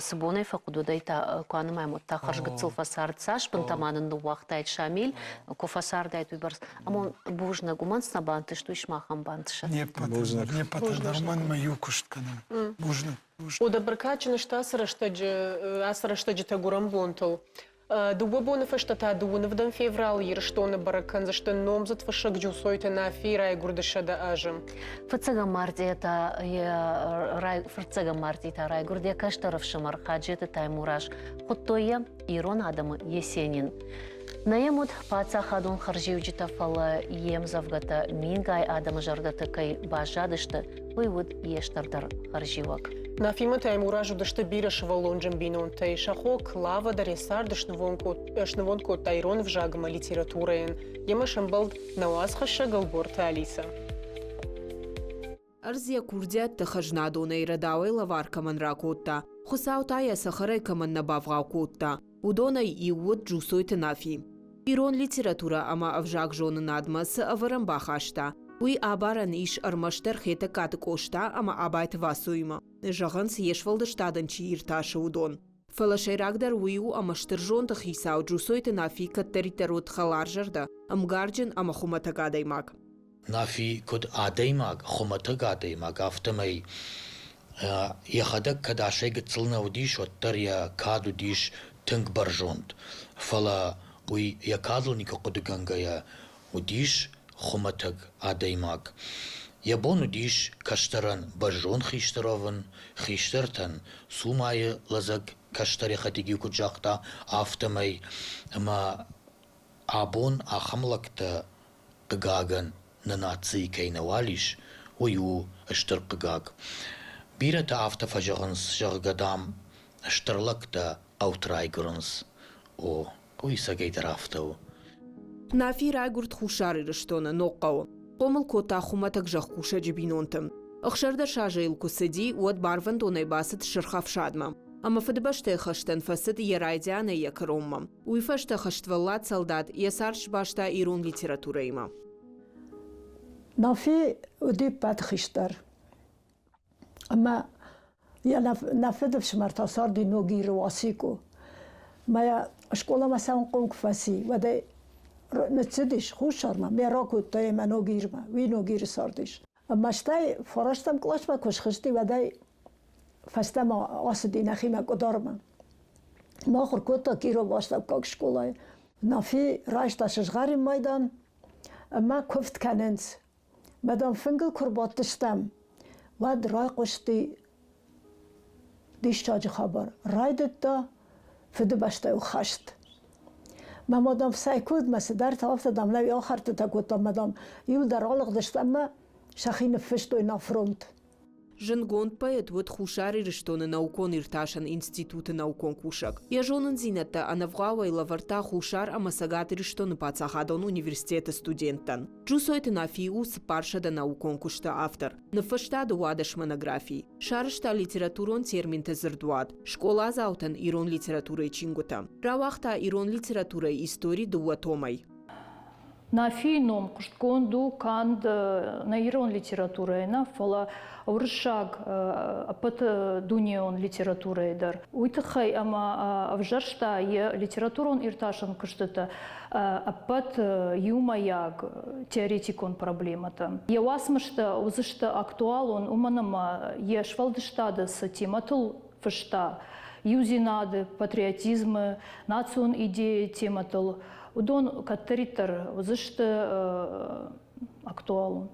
Цы бонӕй фӕхъуыд, уӕдӕй та куы анымайӕм, уӕд та хӕрз гыццыл фӕцард. Цас бынтӕ ма нын ныууагътаид Шамил, куы фӕцардаид, уыйбӕрц. Ӕмӕ бузныг, уымӕн цы нӕ бантыст, уый сымахӕн бантысӕд. Не ппӕтӕн, не ппӕтӕн дӕр уымӕн ӕмӕ иу куыст кӕнӕм. Бузныг. О, бӕркадджын сты ацы рӕстӕджы, ацы рӕстӕджытӕ гуырӕнбонтыл. Дыууӕ боны фӕстӕ та дыууынӕвдӕм февралы Ирыстоны бӕрӕг кӕндзысты номдзыд фыссӕг Джусойты Нафийы райгуырды 100 азы. Фыццӕгӕм мартъийӕ та фыццӕгӕм мартъи та райгуырд йӕ кӕстӕр ӕфсымӕр Хаджеты Таймураз. Хуыдтой йӕ ирон адӕмы Есенин. Нӕ йӕм уыд паддзахадон хӕрзиуджытӕ, фӕлӕ йе мдзӕвгӕтӕ мингай адӕмы зӕрдӕты кӕй баззадысты, уый уыд йе стырдӕр хӕрзиуӕг. Нафимӕ Таймураз уыдысты бирӕ сывӕллонджын бинонтӕй. Сӕ хо Клава дӕр йӕ цард снывонд кодта ирон ӕвзаг ӕмӕ литературӕйӕн. Йемӕ сӕмбӕлд нӕ уацхӕссӕг Ӕлборты Алисӕ. Ӕрдз йӕ курдиӕтты хӕзнадонӕй рӕдауӕй лӕвар кӕмӕн ракодта, Хуыцау та йӕ цӕхӕрӕй кӕмӕн нӕ бавгъау кодта, уыдонӕй иу уыд Джусойты Нафи. Ирон литературӕ ӕмӕ ӕвзагзонынадмӕ цы ӕвӕрӕн бахаста, уый абарӕн ис ӕрмӕстдӕр Хетӕгкаты Къоста ӕмӕ Абайты Васоимӕ, зӕгъынц, йе сфӕлдыстадӕн чи иртасы, уыдон. Фӕлӕ сӕйрагдӕр уый у, ӕмӕ стыр зонды хицау Джусойты Нафи кӕддӕриддӕр уыд хӕларзӕрдӕ, ӕмгарджын ӕмӕ хуымӕтӕг адӕймаг. Нафи куыд адӕймаг, хуымӕтӕг адӕймаг, афтӕмӕй йӕхӕдӕг кӕд асӕй гыццыл нӕ уыдис, уӕддӕр йӕ кад уыдис тынг бӕрзонд. Фӕлӕ уый йӕ кадыл никуы хъуыдыгӕнгӕйӕ уыдис хуымӕтӕг адӕймаг. Йӕ бон уыдис кӕстӕрӕн бӕззон хистӕр уӕвын, хистӕртӕн цумайы лӕдзӕг кӕстӕр йӕхӕдӕг-иу куыд загъта, афтӕмӕй ӕмӕ абон ахӕм лӕгтӕ хъыгагӕн, нӕ нацийы кӕй нӕуал ис, уый у стыр хъыгаг. Бирӕтӕ афтӕ фӕзӕгъынц, зӕгъгӕ, дам, стыр лӕгтӕ хъӕуты райгуырынц. О, уый цӕгӕйдӕр афтӕ у. Нафи райгуырд Хуссар Ирыстоны Ногхъӕуы. Хъомыл кодта хуымӕтӕг зӕхкусӕджы бинонты. 16 азы йыл куы цыди, уӕд барвӕндонӕй бацыд Сырх Ӕфсадмӕ. Ӕмӕ Фыдыбӕстӕйы хӕстӕн фӕцыд йӕ райдианӕй йӕ кӕронмӕ. Уый фӕстӕ хӕствӕллад салдат йӕ цард сбаста ирон литературӕимӕ. Нафи уыди ппӕты хистӕр. Ӕмӕ йӕ нӕ фыдыфсымӕр та царди Ногиры Уасико. Мӕ йӕ скъоламӕ цӕуынхъом куы фӕци, уӕд ӕй ныццыдис Хуссармӕ, ме ракодта йӕ мӕ Ногирмӕ, уый Ногиры цардис. Ӕмӕ стӕй фарӕстӕм къласмӕ куы схызти, уӕд ӕй фӕстӕмӕ ацыди нӕхимӕ Къуыдармӕ. Ма ахуыр кодта Кировы астӕуккаг скъолайы. Нафи райста сызгъӕрин майдан ӕмӕ куывд кӕнынц. Мадам фынгыл куы рбадтыстӕм, уӕд райхъуысти диссаджы хабар. Райдыдта Фыдыбӕстӕйыл хӕст. Мӕ мадам цӕй кодмӕ цыдӕртӕ афтӕ, дам, нӕ ахӕрдтытӕ кодтам, мадам, иуылдӕр алыгъдысты ӕмӕ сӕхи ныффыстой на фронт. Зындгонд поэт уыд Хуссар Ирыстоны наукон-иртасӕн институты наукон кусӕг. Йӕ зонындзинӕдтӕ ӕнӕвгъауӕй лӕвӕрдта Хуссар ӕмӕ Цӕгат Ирыстоны паддзахадон университеты студенттӕн. Джусойты Нафи у 400 наукон куысты автор. Ныффыста 12 монографи. Сарӕзта литературон терминты дзырдуат, скъоладзаутӕн ирон литературӕйы чингуытӕ. Рауагъта ирон литературӕйы истори дыууӕ томӕй. Нафийы ном хъуыстгонд у канд нӕ ирон литературӕйы нӕ, фӕлӕ уырыссаг ӕппӕт дунеон литературӕйы дӕр. Уый тыххӕй ӕмӕ ӕвзӕрста йӕ литературон иртасӕн куыстытӕ ӕппӕт иумӕйаг теоретикон проблемӕтӕ. Йӕ уацмыстӕ уыдзысты актуалон, уымӕн ӕмӕ йе сфӕлдыстады цы темӕтыл фыста, иудзинады, патриотизмы, национ идейы темӕтыл, уыдон кӕддӕриддӕр уыдзысты актуалон.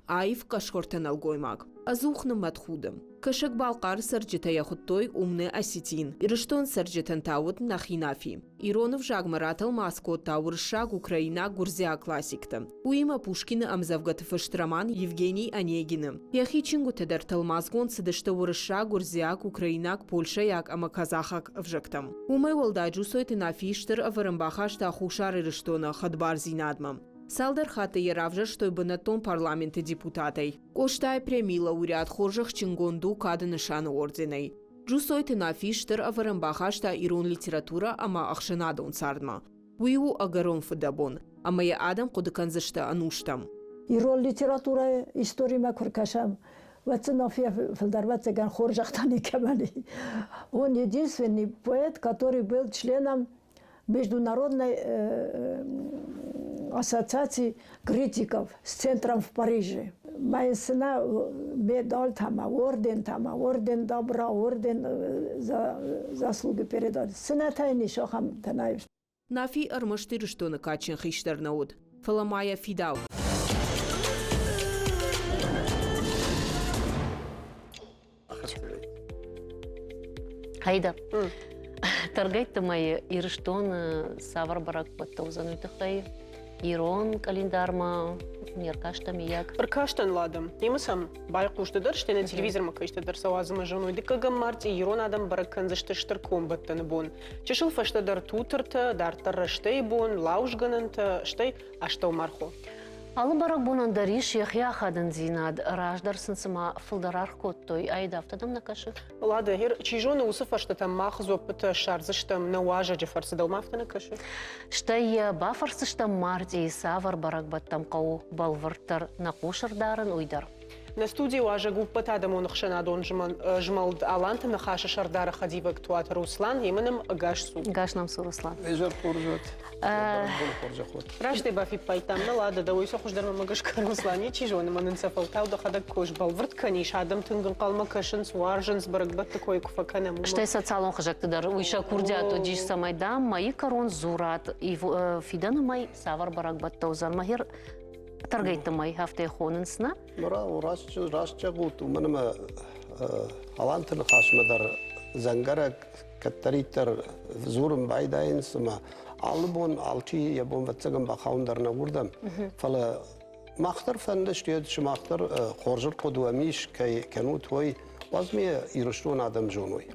Аив къӕсхуыртӕ нӕлгоймаг. Ӕдзух нымӕт худы. Кӕсӕг-Балхъары цӕрджытӕ йӕ хуыдтой Умный осетин. Ирыстон цӕрджытӕн та уыд нӕхи Нафи. Ирон ӕвзагмӕ ратӕлмац кодта уырыссаг, украинаг, гуырдзиаг классикты. Уыимӕ Пушкины ӕмдзӕвгӕты фыст роман Евгений Онегины. Йӕхи чингуытӕ дӕр тӕлмацгонд цыдысты уырыссаг, гуырдзиаг, украинаг, польшӕйаг ӕмӕ казахаг ӕвзӕгтӕм. Уымӕй уӕлдай Джусойты Нафи стыр ӕвӕрӕн бахаста Хуссар Ирыстоны хӕдбардзинадмӕ. Цалдӕр хатты йӕ равзӕрстой бынӕттон парламенты депутатӕй. Къостайы премийы лауреат хорзӕхджынгонд у Кады нысаны орденӕй. Джусойты Нафи стыр ӕвӕрӕн бахаста ирон литературӕ ӕмӕ ӕхсӕнадон цардмӕ. Уый у ӕгӕрон фыдӕбон, ӕмӕ йӕ адӕм хъуыды кӕндзысты ӕнустӕм. Ирон литературӕйы историмӕ куы ркӕсӕм, уӕд дзы Нафийӕ фылдӕр ӕвӕццӕгӕн хорзӕхтӕ никӕмӕн и. Он единственный поэт, который был членом Международной ассоциации критиков с центром в Париже. Мои сына медаль там, орден там, орден добра, орден за заслуги передали. Сына-та ин ахӕм тӕнӕй. Нафи ӕрмӕст Ирыстоны кадджын хистӕр нӕ уыд, фӕлӕ ма йӕ фидау. Хайда. Тӕргӕйтты мӕйы Ирыстоны цавӕр бӕрӕгбӕттӕ уыдзӕн, уый тыххӕй ирон къӕлиндармӕ не ркастӕм миййаг? Ӕркастӕн ладӕм. Немыцӕм байхъусты дӕр, стӕй нӕ телевизормӕ кӕсты дӕр сӕ уадзымӕ зоной. Дыккӕгӕм мартъи ирон адӕм бӕрӕг кӕндзысты стыр комбӕттӕны бон. Чысыл фӕстӕдӕр тутыртӕ, дарддӕр рӕстӕйы бон, лауызгӕнӕнтӕ, стӕй астӕумархо. Алы бӕрӕгбонӕн дӕр ис йӕхи ахадындзинад. Раздӕр сын цыма фылдӕр аргъ кодтой, ай афтӕ дӕм нӕ кӕсы? Лада, чи зоны, уыцы фӕрстытӕм мах дзуӕппытӕ ссардзыстӕм нӕ уазӕджы фӕрцы. Дӕумӕ афтӕ нӕ кӕсы? Стӕй йӕ бафӕрсдзыстӕм мартъийы цавӕр бӕрӕгбӕттӕм хъӕуы бӕлвырддӕр нӕ хъус ӕрдарын, уый дӕр. Нӕ студийы уазӕг у ӕппӕтадӕмон ӕхсӕнадон змӕлд Аланты Ныхасы сӕрдары хӕдивӕг Туаты Руслан. Йемӕ нӕм ӕгас цу. Ӕгас нӕм цу, Руслан. Изӕр хорз уӕд. Бӕрӕгбоны хорзӕх уӕд. Раст ӕй бафиппайдтам, нӕ Лада, дӕуӕй сӕ хуыздӕр мӕ гӕсгӕ Руслан ничи зоны, мӕ нын сӕ фӕлтау дӕхӕдӕг куы сбӕлвырд кӕнис, адӕм тынг ӕнхъӕлмӕ кӕсынц, уарзынц, бӕрӕгбӕтты кой куы фӕкӕнӕм, уымӕ. Стӕй социалон хызӕгты дӕр уый сӕ курдиат уыдис, цӕмӕй, дам, мӕйы кӕрон дзурат, фидӕны мӕй цавӕр бӕрӕгбӕттӕ уыдзӕн. Мӕхер тӕргӕйтты мӕй афтӕ хонынц, нӕ? Раст, раст зӕгъут, уымӕн ӕмӕ Аланты ныхасмӕ дӕр дзӕнгӕрӕг кӕддӕриддӕр дзурын байдайынц ӕмӕ алы бон алчи йӕ бон ӕвӕццӕгӕн бахауын дӕр нӕ уырдӕм. Фӕлӕ мах дӕр фӕнды, стӕй сымах дӕр хорз ӕрхъуыды уӕм ис, кӕй кӕнут, уый уадз ме Ирыстон адӕм зоной.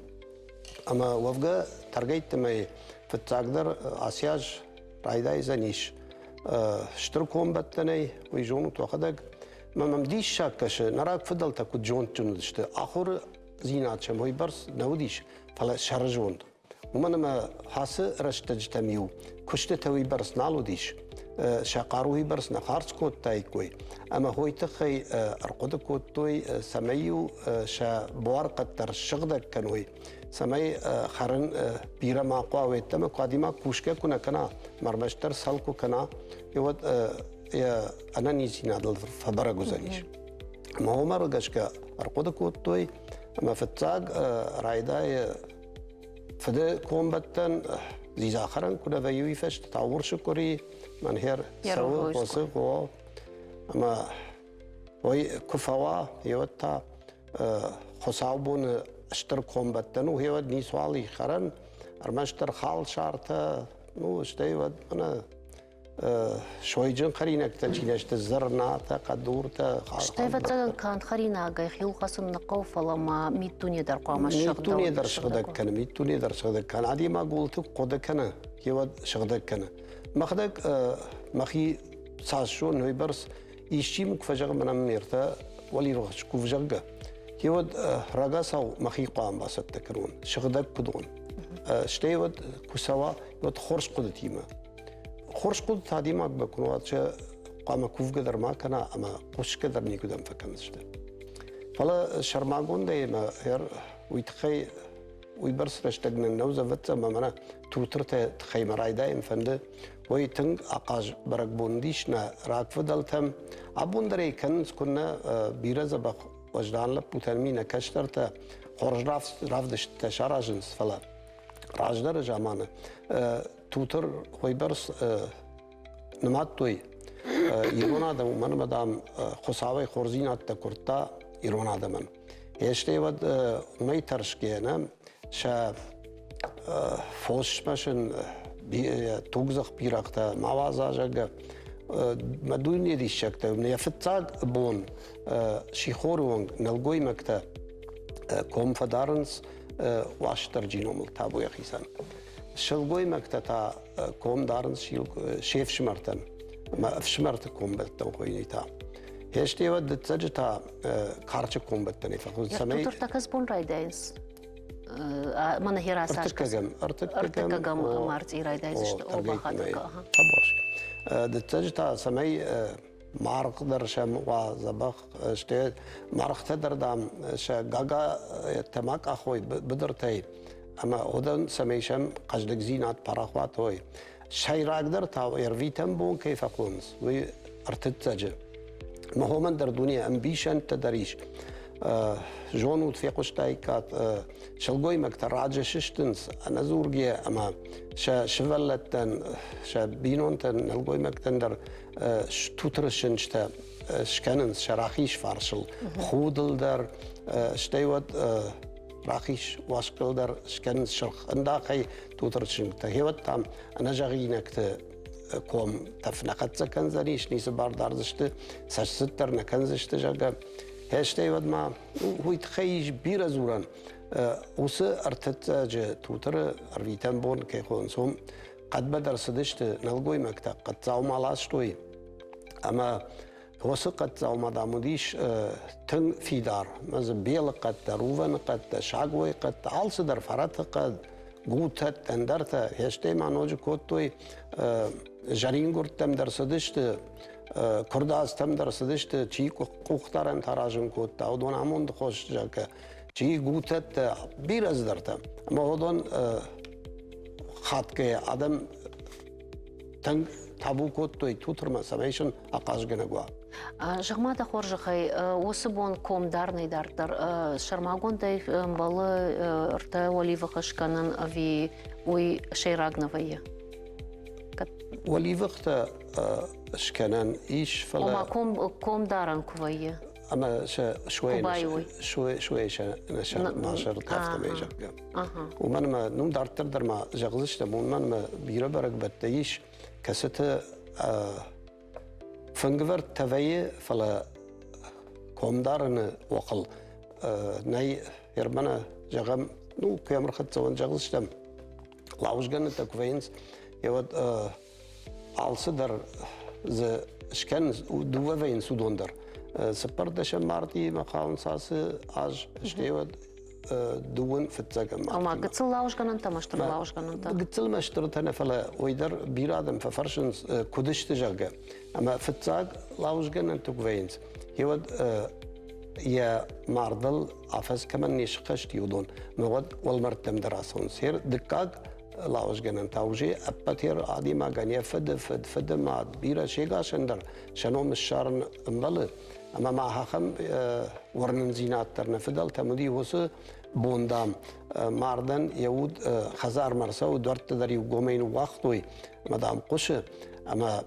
Ӕмӕ уӕвгӕ тӕргӕйтты мӕй фыццагдӕр ацы аз райдайдзӕнис стыр комбӕттӕнӕй, уый зонут уӕхӕдӕг. Мӕ мӕм диссаг кӕсы, нӕ рагфыдӕлтӕ куыд зондджын уыдысты, ахуырдзинад сӕм уыйбӕрц нӕ уыдис, фӕлӕ сӕрызонд. Уымӕн ӕмӕ ацы рӕстӕджытӕм-иу куыстытӕ уыйбӕрц нал уыдис, сӕ хъару уыйбӕрц нӕ хардз кодтаиккой, ӕмӕ уый тыххӕй ӕрхъуыды кодтой, цӕмӕй-иу сӕ буархъӕд дӕр ссыгъдӕг кӕной, цӕмӕй хӕрын бирӕ ма хъуа, уеддӕмӕ куы адӕймаг кусгӕ куы нӕ кӕна, ӕрмӕстдӕр цӕл куы кӕна, уӕд йӕ ӕнӕниздзинадыл фӕбӕрӕг уыдзӕнис. Ӕмӕ уымӕ гӕсгӕ ӕрхъуыды кодтой, ӕмӕ фыццаг райдайы фыды комбӕттӕн дзидзахӕрӕн куы нӕ вӕййы, уый фӕстӕ та урсы къуыри, мӕнхер цӕуы, хосы, о. Ӕмӕ уый куы фӕуа, уӕд та Хуыцаубоны стыр комбӕттӕн у, уӕд ницуал и хӕрӕн, ӕрмӕстдӕр халсартӕ, ну, стӕй уӕд мӕнӕ сойджын хӕринӕгтӕ чи не сты, зӕрнатӕ, хъӕдуртӕ. Стӕй, ӕвӕццӕгӕн, канд хӕринагӕй хиуылхӕцын нӕ хъӕуы, фӕлӕ ма миддуне дӕр хъуамӕ Миддуне дӕр сыгъдӕг кӕны, миддуне дӕр сыгъдӕг кӕны. Адӕймаг уылты хъуыды кӕны, йеуӕд сыгъдӕг кӕны. Мӕхӕдӕг мӕхи цас зонын, уыйбӕрц исчи мын куы фӕзӕгъы, мӕнӕ ме ртӕ уӕлиргъ скув, зӕгъгӕ, йеуӕд рагацау мӕхи хъуамӕ бацӕттӕ кӕнон, сыгъдӕг куыд уон. Стӕй уӕд куы цӕуа, уӕд хорз хъуыдытимӕ. Хорз хъуыдытӕ адӕймаг куы уа, хъуамӕ кувгӕ дӕр ма кӕна ӕмӕ хъусгӕ дӕр никуыдӕм фӕкӕндзысты. Фӕлӕ сӕрмагондӕй ӕмӕ уый тыххӕй уыйбӕрц рӕстӕг нын нӕу ӕвӕццӕ ӕмӕ мӕнӕ тутыртӕ тыххӕй мӕ райдайын фӕнды. Уый тынг ахъаз бӕрӕгбон уыдис нӕ рагфыдӕлтӕм. Абон дӕр ӕй кӕнынц куыннӕ бирӕ дзӕбӕх уӕздан лӕппутӕн ми нӕ кӕстӕртӕ хорз равдыстытӕ саразынц, фӕлӕ раздӕры заманы тутыр уыйбӕрц нымадтой ирон адӕм, уымӕн ӕмӕ, дам, Хуыцауӕй хорздзинӕдтӕ куырдта ирон адӕмӕн. Стӕй уӕд уымӕй тӕрсгӕ нӕ сӕ фосмӕ сын тугдзых бирӕгътӕ ма уадза, зӕгъгӕ, мӕ дуне диссӕгтӕ. Йӕ фыццаг бон сихоры онг нӕлгоймӕгтӕ ком фӕдарынц Уастырджи номыл табу йӕхицӕн. Сылгоймӕгтӕ та ком дарынц се фсымӕртӕн ӕмӕ ӕфсымӕрты комбӕттӕн хуыйны та. Хестеуӕ дыццӕджы та карчы комбӕттӕнӕй фӕхуынд, цӕмӕй... Тутыртӕ бон райдайынц? Мӕнӕ херасас Ӕртыккӕгӕм, ӕртыккӕгӕм мартъи райдайдзысты. О, бахатыр. Дыццӕджы та цӕмӕй маргъ дӕр сӕм уа дзӕбӕх, стӕй мӕргътӕ дӕр, дам, сӕ гага ма къахой быдыртӕй ӕмӕ уыдон цӕмӕй сӕм хъӕздыгдзинад парахат уой. Сӕйрагдӕр та ӕрвитӕн бон кӕй фӕхонынц, уый ӕртыццӕджы. Махомӕн дӕр дуне ӕмбисӕндтӕ дӕр ис. Зонут, фехъуыстаиккат, сылгоймӕгтӕ раджы сыстынц ӕнӕдзургӕ ӕмӕ сӕ сывӕллӕттӕн, сӕ бинонтӕн, нӕлгоймӕгтӕн дӕр тутыры сынчътӕ скӕнынц сӕ рахиз фарсыл, худыл дӕр, стӕй уӕд Рахиз уаскъыл дӕр скӕнынц сырх ӕндахӕй тутыр чызгтӕ. Гъеуӕд там ӕнӕзӕгъинӕгты ком тӕф нӕ хӕццӕ кӕндзӕнис, ницы бар дардзысты, цӕстдзыд дӕр нӕ кӕндзысты, зӕгъгӕ. Стӕй уӕд ма уый тыххӕй ис бирӕ дзурӕн. Уыцы ӕртыццӕджы Тутыры ӕрвитӕн бон кӕй хонынц, уым хъӕдмӕ дӕр цыдысты нӕлгоймӕгтӕ, хъӕддзаумӕ ластой ӕмӕ уыцы хъӕддзаумӕ, дам, уыдис тынг фидар. Мӕ дзы белы хъӕдтӕ, рувӕны хъӕдтӕ, сагойы хъӕдтӕ, алцыдӕр фӕрӕты хъӕд, гутӕттӕ, ӕндӕртӕ. Стӕй ма ноджы кодтой зӕрингуырдтӕм дӕр цыдысты, куырдадзтӕм дӕр цыдысты, чи къухдарӕнтӕ аразын кодта, уыдон амонды хос, зӕгъгӕ, чи гутӕттӕ, бирӕ цыдӕртӕ. Ӕмӕ уыдон хатгай адӕм тынг табу кодтой Тутырмӕ, цӕмӕй сын ахъазгӕнӕг уа. Зӕгъ-ма дӕ хорзӕхӕй, уыцы бон комдарнӕй дарддӕр сӕрмагондӕй ӕмбӕлы ӕртӕ уӕливыхы скӕнын ӕви уый сӕйраг нӕ вӕййы? Уӕливыхтӕ скӕнӕн ис, фӕлӕ... Ома комдарӕн куы вӕййы? Ӕмӕ сӕ суӕй сӕ ма афтӕмӕй зӕгъгӕ. Уымӕн ӕмӕ ну дарддӕр дӕр ма зӕгъдзыстӕм, уымӕн ӕмӕ бирӕ бӕрӕгбӕттӕ ис, кӕцыты фынгвӕрдтӕ вӕййы, фӕлӕ комдарыны охыл нӕй Ермана, зӕгъӕм, ну, куы ӕмырхӕццӕуӕн зӕгъдзыстӕм, лауызгӕнӕнтӕ куы вӕййынц, уӕд алцы дӕр дзы скӕнынц, дыууӕ вӕййынц уыдон дӕр. Цыппӕрдӕсӕм мартъимӕ хауынц ацы аз, стӕй уӕд дыууын фыццӕгӕм мартъимӕ. Ома гыццыл лауызгӕнӕнтӕ ӕмӕ стыр лауызгӕнӕнтӕ? Гыццыл ӕмӕ стыртӕ нӕ, фӕлӕ уый дӕр бирӕ адӕм фӕфӕрсынц, куыд сты, зӕгъгӕ. Ӕмӕ фыццаг лауызгӕнӕнтӕ куы вӕййынц, уӕд йӕ мардыл афӕдз кӕмӕн не схӕсти, уыдон, ӕмӕ уӕд уӕлмӕрдтӕм дӕр ацӕуынц. Дыккаг лауызгӕнӕн та уже ӕппӕт адӕймагӕн йӕ фыды фыд, фыды мад, бирӕ сегасӕн дӕр сӕ ном ссарын ӕмбӕлы. Ӕмӕ ма ахӕм уырнындзинад дӕр нӕ фыдӕлтӕм уыди уыцы бон, дам, мардӕн йӕ уд хӕдзармӕ ӕрцӕуы, дуӕртты дӕр иу гомӕй ныууагътой, ӕмӕ, дам, хъуысы, ӕмӕ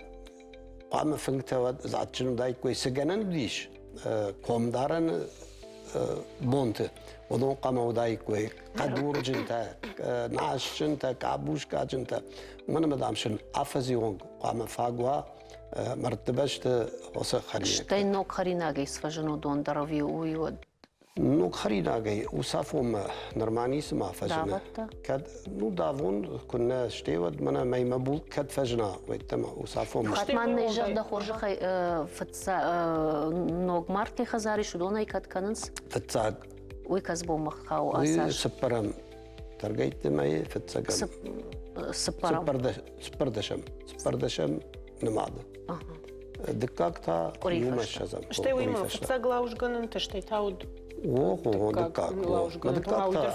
хъуамӕ фынгтӕ уӕд дзаджджын уыдаиккой. Цы гӕнӕн уыдис комдарӕны бонты, уыдон хъуамӕ уыдаиккой хъӕдурджынтӕ, насджынтӕ, къабускаджынтӕ. Уымӕн ӕмӕ, дам, сын афӕдзы онг хъуамӕ фаг уа мӕрдты бӕсты уыцы хӕринӕгтӕ. Стӕй ног хӕринагӕй сфӕзын уыдон дӕр ӕви уый уӕд? Ног хӕринагӕй усафонмӕ нырма ницы ма фӕзыны. Давӕттӕ? Кӕд, ну, давон куыннӕ стӕй уӕд мӕнӕ мӕймӕ булкъ кӕд фӕзына, уӕдта ма усафонмӕ. Хатт ма нӕ зӕрдӕ хорзӕхӕй фыцца ног мартӕй хӕдзар ис, уыдонӕй кӕд кӕнынц? Фыццаг. Уый кӕцбонмӕ хауы ацы аз? Цыппӕрӕм. Тӕргӕйтты мӕйы фыццӕгӕм. Цыппӕрӕм. Цыппӕрдӕсӕм. Цыппӕрдӕсӕм нымады. Дыккаг та иумӕ ссӕдзӕм. Стӕй уый ма фыццаг лауызгӕнӕнтӕ, стӕй та уыд О, о, дыккаг. Дыккаг та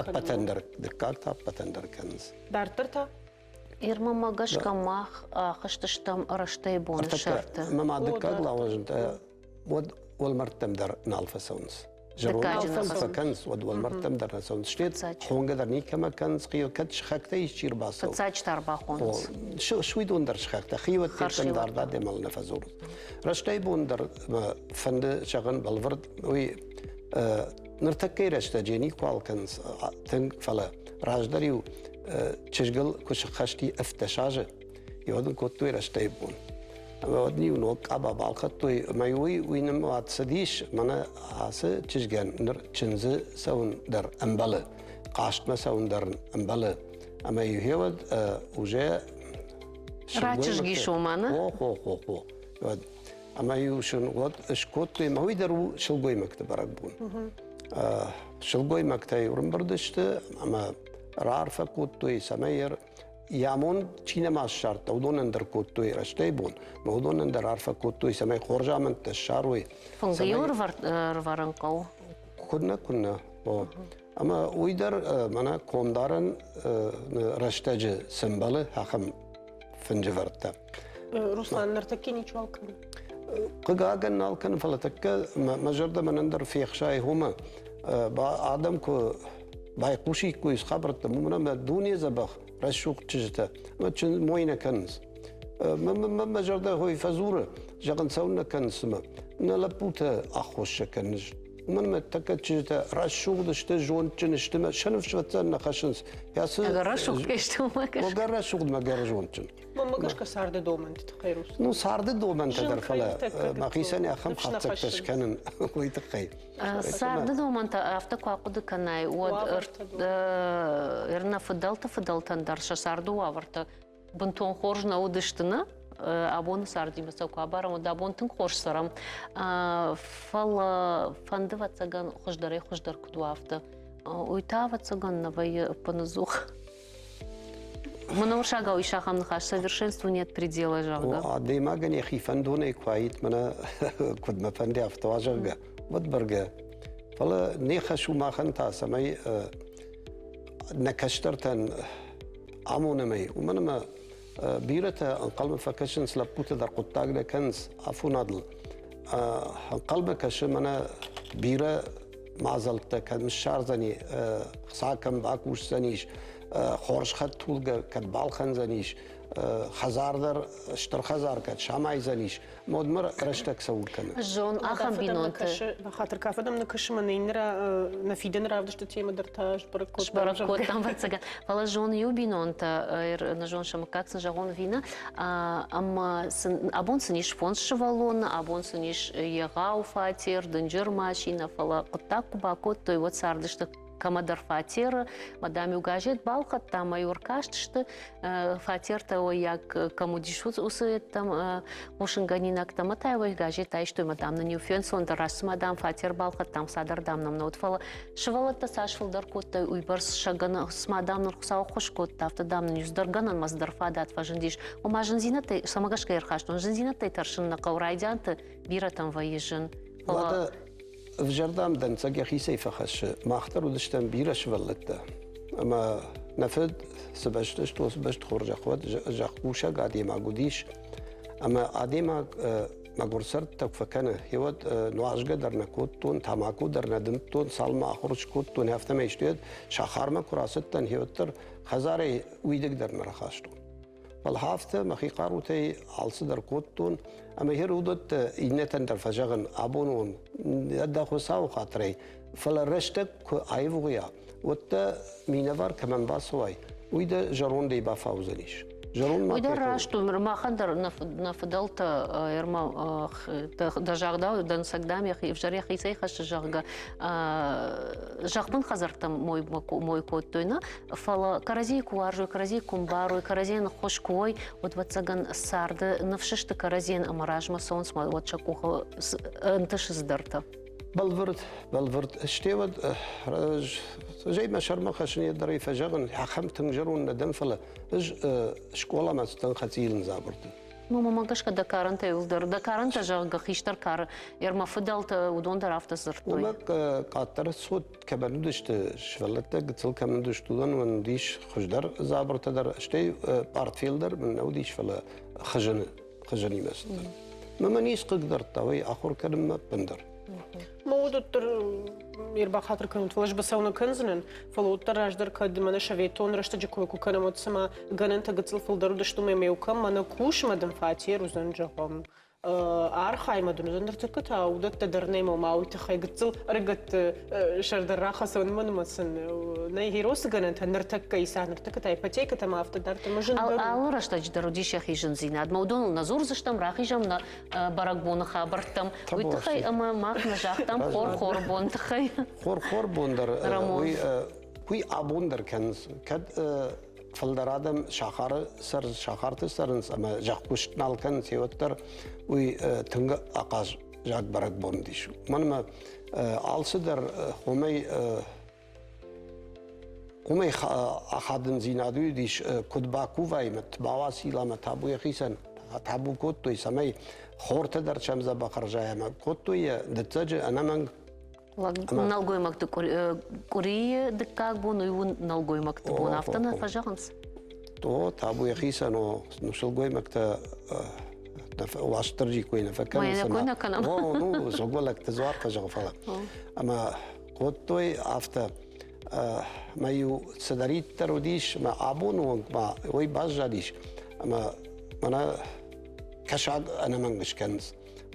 ӕппӕтӕн дӕр, дыккаг та ӕппӕтӕн дӕр кӕнынц. Дарддӕр та? Ирмӕ гӕсгӕ мах ахызтыстӕм рӕстӕй боны сӕрты. Мӕ ма дыккаг лауызынтӕ уӕд уӕлмӕрдтӕм дӕр нал фӕцӕуынц. Зӕронд фӕкӕнынц, уӕд уӕлмӕрдтӕм дӕр нӕ цӕуынц. Стӕй хонгӕ дӕр никӕмӕ кӕнынц, кӕд сыхӕгтӕ исчи ӕрбацӕуы. Фыццаджы та ӕрбахонынц. Суидон дӕр сыхӕгтӕ, хиуӕттӕ дард адӕмыл нӕ фӕдзурынц. Рӕстӕй бон дӕр фӕнды зӕгъын бӕлвырд, уый ныртӕккӕйы рӕстӕджы никуал кӕнынц тынг, фӕлӕ раздӕр-иу чызгыл куы сыххӕсти 17 азы, уӕд ын кодтой рӕстӕй бон. Ӕмӕ уӕд иу ног къаба балхӕдтой, ӕмӕ уый уый нымад цыдис, мӕнӕ ацы чызгӕн ныр чындзы цӕуын дӕр ӕмбӕлы, хъазтмӕ цӕуын дӕр ӕмбӕлы. Ӕмӕ иу уӕд уже Рачызг ис ома, нӕ? Хо, хо, хо, хо. Уӕд ӕмӕ-иу сын уӕд скодтой, ӕмӕ уый дӕр у сылгоймӕгты бӕрӕгбон. Сылгоймӕгтӕ ӕрӕмбырд сты ӕмӕ раарфӕ кодтой, цӕмӕй йӕ амонд чи нӕма ссардта, уыдонӕн дӕр кодтой рӕстӕй бон, ӕмӕ уыдонӕн дӕр арфӕ кодтой, цӕмӕй хорз амӕндтӕ ссарой. Фынгы-иу ӕрвӕрын хъӕуы? Куыннӕ, куыннӕ. Ӕмӕ уый дӕр мӕнӕ комдарӕн рӕстӕджы цы мбӕлы, ахӕм фынджывӕрдтӕ. Руслан, ныртӕккӕ ничуал кӕны? Хъыгагӕн нал кӕны, фӕлӕ тӕккӕ мӕ зӕрдӕ мӕнӕн дӕр фехсайы уымӕ. Адӕм куы байхъусиккой хабӕрттӕм, уымӕн ӕмӕ дуне дзӕбӕх, рӕсугъд чызджытӕ мой нӕ кӕнынц. Мӕ зӕрдӕ хой фӕдзуры, зӕгъын, цӕуылнӕ кӕнынц цымӕ? Нӕ лӕппутӕ аххос сӕ кӕнынц. Уымӕн ӕмӕ тӕккӕ чызджытӕ рӕсугъд сты, зондджын сты, мӕ сӕ ныфс ӕвӕццӕгӕн нӕ хӕссынц. Ӕгӕр рӕсугъд кӕй сты, уымӕ гӕсгӕ. Ӕгӕр рӕсугъд мӕ ӕгӕр зондджын. Мӕнмӕ гӕсгӕ царды домӕнты тыххӕй Рус. Ну, царды домӕнтӕ дӕр, фӕлӕ мӕхицӕн ахӕм хатдзӕгтӕ скӕнын уый тыххӕй. Царды домӕнтӕ афтӕ куы ахъуыды кӕнай, уӕд нӕ фыдӕлты фыдӕлтӕн дӕр сӕ царды уавӕртӕ бынтон хорз нӕ уыдысты, нӕ? Абоны цардимӕ сӕ куы абарӕм, уӕд абон тынг хорз цӕрӕм. Фӕлӕ фӕнды, ӕвӕццӕгӕн, хуыздӕрӕй хуыздӕр куыд уа, афтӕ. Уый та, ӕвӕццӕгӕн, нӕ вӕййы ӕппынӕдзух. Мӕнӕ ис ахӕм ныхас, совершенству нет предела, зӕгъгӕ. Адӕймагӕн йӕхи фӕндонӕй куы аид, мӕнӕ куыд мӕ фӕнды, афтӕ уа, зӕгъгӕ, уӕд бӕргӕ. Фӕлӕ не хӕс у махӕн та, цӕмӕй нӕ кӕстӕртӕн амонӕм ӕй, уымӕн ӕмӕ бирӕтӕ ӕнхъӕлмӕ фӕкӕсынц, лӕппутӕ дӕр хъуыддаг нӕ кӕнынц афонадыл. Ӕнхъӕлмӕ кӕсы мӕнӕ бирӕ мадзӕлттӕ кӕм ссардзӕни, хца кӕм бакусдзӕнис, хорз хӕдтулгӕ кӕд балхӕндзӕнис, хӕдзар дӕр стыр хӕдзар кӕд самайдзӕнис, модмӕ рӕстӕг цӕуыл кӕны. Зон, ахӕм бинонты. Бахатыр кафӕдӕм ныккӕсы мӕ нӕ фидӕны равдысты темӕ дӕр та сбӕрӕг кодтам. Сбӕрӕг кодтам, ӕвӕццӕгӕн. Фӕлӕ зон иу бинонтӕ, нӕ зон сӕ мыггаг сын зӕгъон вина, ӕмӕ сын абон сын ис фондз сывӕллоны, абон сын ис егъау фатер, дынджыр машинӕ, фӕлӕ хъуыддаг куы бакодтой, уӕд цардысты кӕмӕдӕр фатеры, мадам-иу газет балхӕдта ӕмӕ-иу ӕркастысты фатертӕ уӕййаг кӕм уыдис, уыцы ӕдтӕм хъусынгӕнинӕгтӕ ӕмӕ та-иу ӕй газет айстой, мадам нын-иу фенцондӕр, раст цыма, дам, фатер балхӕдтам, цадӕр, дам, нӕм нӕ уыд, фӕлӕ сывӕллӕттӕ цас фылдӕр кодтой, уыйбӕрц сӕ гӕнӕн, цыма, дам, нын Хуыцау ӕххуыс кодта, афтӕ, дам, нын иу цыдӕр гӕнӕнмӕ цыдӕр фадат фӕзындис. Ома зындзинӕдтӕй, цӕмӕ гӕсгӕ ӕрхастон, зындзинӕдтӕй тӕрсын нӕ хъӕуы, райдианты бирӕтӕм вӕййы зын. Фӕлӕ ӕвзӕрдӕм дӕнцӕг йӕхицӕй фӕхӕссы. Мах дӕр уыдыстӕм бирӕ сывӕллӕттӕ. Ӕмӕ нӕ фыд цы бӕсты сты, уыцы бӕсты хорзӕх уӕд, зӕхкусӕг адӕймаг уыдис. Ӕмӕ адӕймаг мӕгуыр цӕрдтӕ куы фӕкӕны, уӕд нуазгӕ дӕр нӕ кодтон, тамако дӕр нӕ дымдтон, цалынмӕ ахуыр скодтон, афтӕмӕй стӕй сахармӕ куы рацыдтӕн, уӕддӕр хӕдзарӕй уидыг дӕр нӕ рахастон. Фӕлӕ афтӕ мӕхи хъарутӕй алцыдӕр кодтон, ӕмӕ гьер уыдӕттӕ иннӕтӕн дӕр фӕзӕгъын, абон уон, дӕ Хуыцауы хатырӕй, фӕлӕ рӕстӕг куы аивгъуыйа, уӕд дӕ минӕвар кӕмӕн бацӕуай, уый дӕ зӕрондӕй бафаудзӕнис. Зӕронд Уый дӕр раст у. Махӕн дӕр нӕ фыдӕлтӕ дӕ загъдау, дӕнцӕг дам йӕхи ӕвзӕр йӕхицӕй хӕссы, зӕгъгӕ, зӕхбын хӕдзӕрттӕм мой кодтой, нӕ? Фӕлӕ кӕрӕдзийы куы уарзой, кӕрӕдзийы куы мбарой, кӕрӕдзийӕн ӕххуыс куы уой, уӕд, ӕвӕццӕгӕн, царды ныфс сты кӕрӕдзийӕн ӕмӕ размӕ цӕуынц, уӕд сӕ къухы ӕнтысы цыдӕртӕ. Бӕлвырд, бӕлвырд. Стӕй уӕд зӕй мӕ сӕрмӕ хӕссын йӕ дӕр ӕй фӕзӕгъын, ахӕм тынг зӕронд нӕ дӕн, фӕлӕ ӕз скъоламӕ цыдтӕн хӕцъилын дзабырты. Ну, мӕмӕ гӕсгӕ дӕ карӕнтӕ иуылдӕр, дӕ карӕнтӕ, зӕгъгӕ, хистӕр кары, ӕрмӕ фыдӕлтӕ, уыдон дӕр афтӕ дзырдтой. Уымӕ къаддӕр цот кӕмӕн уыдысты, сывӕллӕттӕ гыццыл кӕмӕн уыдысты, уыдон мын уыдис хуыздӕр дзабыртӕ дӕр, стӕй пъартфел дӕр мын нӕ уыдис, фӕлӕ хызыны, хызынимӕ цыдтӕн. Мӕ низ хъыгдардта, уый ахуыр кӕнынмӕ ӕппындӕр. Мӕ уыдӕттӕ ӕрбахатыр кӕнут, фӕлӕ ӕз быцӕу нӕ кӕндзынӕн, фӕлӕ уӕддӕр раздӕр кӕд мӕнӕ советон рӕстӕджы кой куы кӕнӕм, уӕд цыма гӕнӕнтӕ гыццыл фылдӕр уыдысты, ӕмӕ иу кӕм мӕнӕ кус, мӕ дын фатер уыдзӕн, зӕгъӕм, архай мӕ дын уыдзӕн. Ныртӕккӕ та уыдӕттӕ дӕр нӕй, ма уый тыххӕй гыццыл ӕрыгӕтты сӕрдар рахӕцӕн, уымӕн ӕмӕ сын нӕй геросы гӕнӕнтӕ ныртӕккӕ иса, ныртӕккӕ та ипотекӕтӕ ӕмӕ афтӕ дарддӕр ӕмӕ зындӕр у. Алы рӕстӕджы дӕр уыдис йӕхи зындзинад. Мӕ уыдоныл нӕ дзурдзыстӕм, рахизӕм нӕ бӕрӕгбоны хабӕрттӕм. Уый тыххӕй ӕмӕ мах нӕ загътам хор-хор бон тыххӕй. Хор-хор бон дӕр уый уый абон дӕр кӕнынц. Кӕд фылдӕр адӕм сахары сӕр сахарты цӕрынц ӕмӕ зӕхкуыст нал кӕнынц, уӕддӕр уый тынг ахъаззаг бӕрӕгбон уыдис. Уымӕн ӕмӕ алцыдӕр уымӕй Уымӕй ахадындзинад уыдис, куыд бакувай, бауасил ӕмӕ табу йӕхицӕн табу кодтой, цӕмӕй хортӕ дӕр сӕм дзӕбӕх ӕрзайа ӕмӕ кодтой йӕ дыццӕджы ӕнӕмӕнг. Нӕлгоймӕгты къуырийы дыккаг бон уый у нӕлгоймӕгты бон, афтӕ нӕ фӕзӕгъынц? О, табу йӕхицӕн, о, сылгоймӕгтӕ Уастырджи кой нӕ фӕкӕнынц. О, ну, сылгоймӕгты дзуар фӕзӕгъы, фӕлӕ. Ӕмӕ кодтой афтӕ. Мӕ-иу цыдӕриддӕр уыдис, мӕ абоны онг ма уый баззадис, ӕмӕ мӕнӕ кӕсаг ӕнӕмӕнг скӕнынц.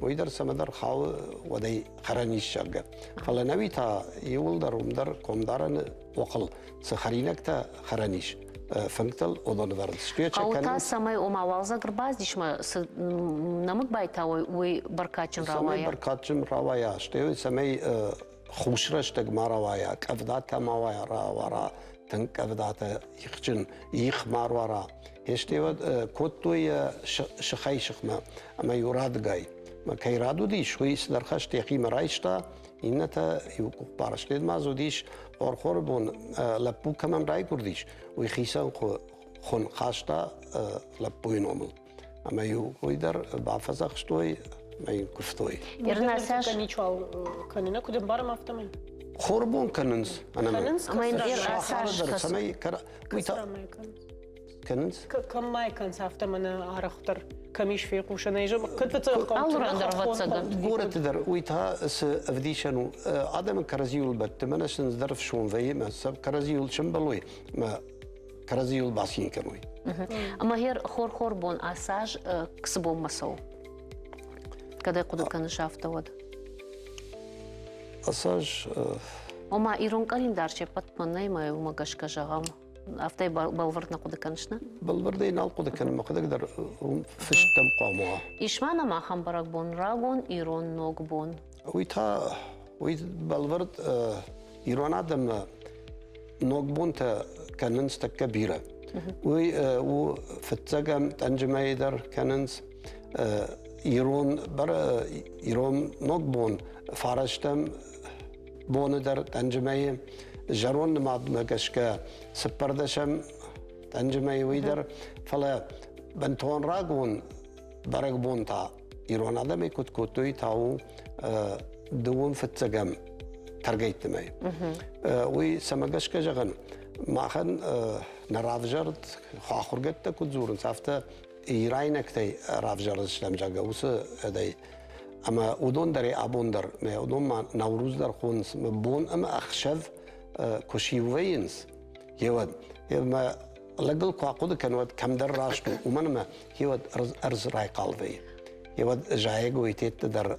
Уый дӕр цӕмӕдӕр хауы уӕдӕй хӕрӕн ис, зӕгъгӕ. Фӕлӕ нӕуи та иууылдӕр уым дӕр комдарӕны охыл цы хӕринӕгтӕ хӕрӕн ис, фынгтыл уыдон ӕвӕрынц. Хъӕуы та, цӕмӕй ома уалдзӕг ӕрбацыдис мӕ цы нӕмыг байтауой, уый бӕркадджын рауайа. Цӕмӕй бӕркадджын рауайа, стӕй цӕмӕй хус рӕстӕг ма рауайа, къӕвдатӕ ма рауара, тынг къӕвдатӕ, ихджын их ма руара. Стӕй уӕд кодтой сыхӕй сыхмӕ ӕмӕ иу радгай. Кӕй рад уыдис, уый цыдӕр хӕст йӕхимӕ райста, иннӕтӕ иу къухбарстед ма дзы уыдис, хор-хоры бон лӕппу кӕмӕн райгуырдис, уый хицӕн хуын хаста лӕппуйы номыл. Ӕмӕ-иу уый дӕр бафӕдзӕхстой ӕмӕ йын куывтой. Ничуал кӕнын, куыд ӕмбарӕм, афтӕмӕй? Хорбон кӕнынц. Кӕнынц? Сахары дӕр цӕмӕй уый та кӕнынц? Кӕм ма кӕнынц, афтӕ мӕнӕ арӕхдӕр кӕм ис фехъусӕн, кӕд Алы ран дӕр ӕвӕццӕгӕн. Горӕты дӕр уый та цы ӕвдисӕн у, адӕмы кӕрӕдзиуыл бӕтты, мӕнӕ сын дӕр фсон вӕййы, мӕ сӕ кӕрӕдзиуыл сӕмбӕлой, мӕ кӕрӕдзиуыл бацин кӕной. Ӕмӕ гъер хор-хор бон ацы аз цы бонмӕ цӕуы? Кӕд ӕй хъуыды кӕныс, афтӕ уӕд? Ацы аз Ома ирон къӕлиндар се ппӕтмӕ нӕй, мӕ уымӕ гӕсгӕ зӕгъӕм. Афтӕ бӕлвырд нӕ хъуыды кӕныс, нӕ? Бӕлвырдӕй нал хъуыды кӕнын, мӕхӕдӕг дӕр уым фыстӕм хъуамӕ уа. Ис ма нӕм ахӕм бӕрӕгбон, рагон ирон ногбон. Уый та, уый бӕлвырд ирон адӕммӕ ногбонтӕ кӕнынц тӕккӕ бирӕ. Уый у фыццӕгӕм тъӕнджымӕйы дӕр кӕнынц. Ирон, ирон ногбон фарӕстӕм боны дӕр тъӕнджымӕйы зӕронд нымадмӕ гӕсгӕ цыппӕрдӕсӕм тъӕнджымӕйы уый дӕр, фӕлӕ бынтон рагон бӕрӕгбон та ирон адӕмӕй куыд кодтой, та у дыууын фыццӕгӕм тӕргӕйтты мӕй. Уый цӕмӕ гӕсгӕ зӕгъын, махӕн нӕ равзӕрд ахуыргӕдтӕ куыд дзурынц, афтӕ ирайнӕгтӕй равзӕрдыстӕм, зӕгъгӕ, уыцы ӕдӕй. Ӕмӕ уыдон дӕр абон дӕр, уыдон ма Науруз дӕр хонынц, бон ӕмӕ ӕхсӕв куы сиу вӕййынц, еуӕд, ӕмӕ лӕгыл куы ахъуыды кӕны, уӕд кӕмдӕр раст у, уымӕн ӕмӕ еуӕд ӕрдз райхъал вӕййы. Еуӕд зайӕгойтетты дӕр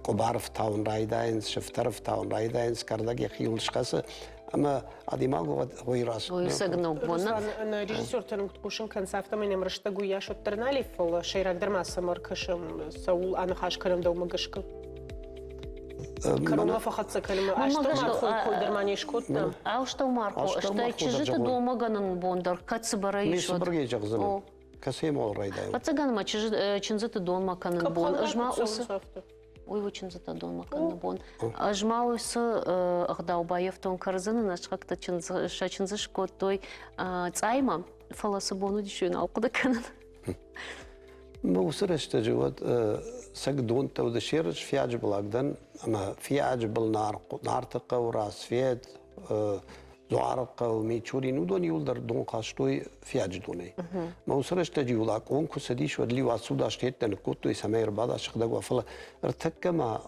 къуыбар ӕфтауын райдайынц, сыфтӕр ӕфтауын райдайынц, кӕрдӕг йӕхиуыл схӕцы, ӕмӕ адӕймаг уӕд уый раст. Уый ног бон. Руслан, режиссертӕн куыд хъусын кӕнынц, афтӕмӕй нӕм рӕстӕг уыйас уӕддӕр нал и, фӕлӕ сӕйрагдӕр ма цӕмӕ ӕркӕсӕм, цӕуыл аныхас кӕнӕм дӕумӕ гӕсгӕ? Кӕронмӕ фӕхӕццӕ кӕнынмӕ астӕумархойы кой дӕр ма не скодтам. Астӕумархо, стӕй чызджыты домӕгӕнӕн бон дӕр кӕд цыбырӕй ис, уӕд. Цыбыргӕй зӕгъдзынӕн. Кӕцӕй мал райдайон? Ӕцӕгӕн ма чындзыты донмӕ кӕнын бон. Ӕз ма уыцы уый у чындзытӕ донмӕ кӕныны бон. Ӕз ма уыцы ӕгъдау баййӕфтон кӕрдзыны нӕ сыхӕгтӕ сӕ чындзы скодтой цъаймӕ, фӕлӕ цы бон уыдис, уый нал хъуыды кӕнын. Уыцы рӕстӕджы уӕд сӕг донтӕ уыдысты ерыс Фиаджы былаг дӕн ӕмӕ Фиаджы был Нарты хъӕу, Рассвет, Дзуарыхъӕу, Мичурин, уыдон иуылдӕр дон хастой Фиаджы донӕй. Мӕ уыцы рӕстӕджы иу лакъон куы цыдис, уӕд лиу ацуда стеттӕ ныккодтой, цӕмӕй ӕрбада сыгъдӕг уа, фӕлӕ ӕртӕккӕ ма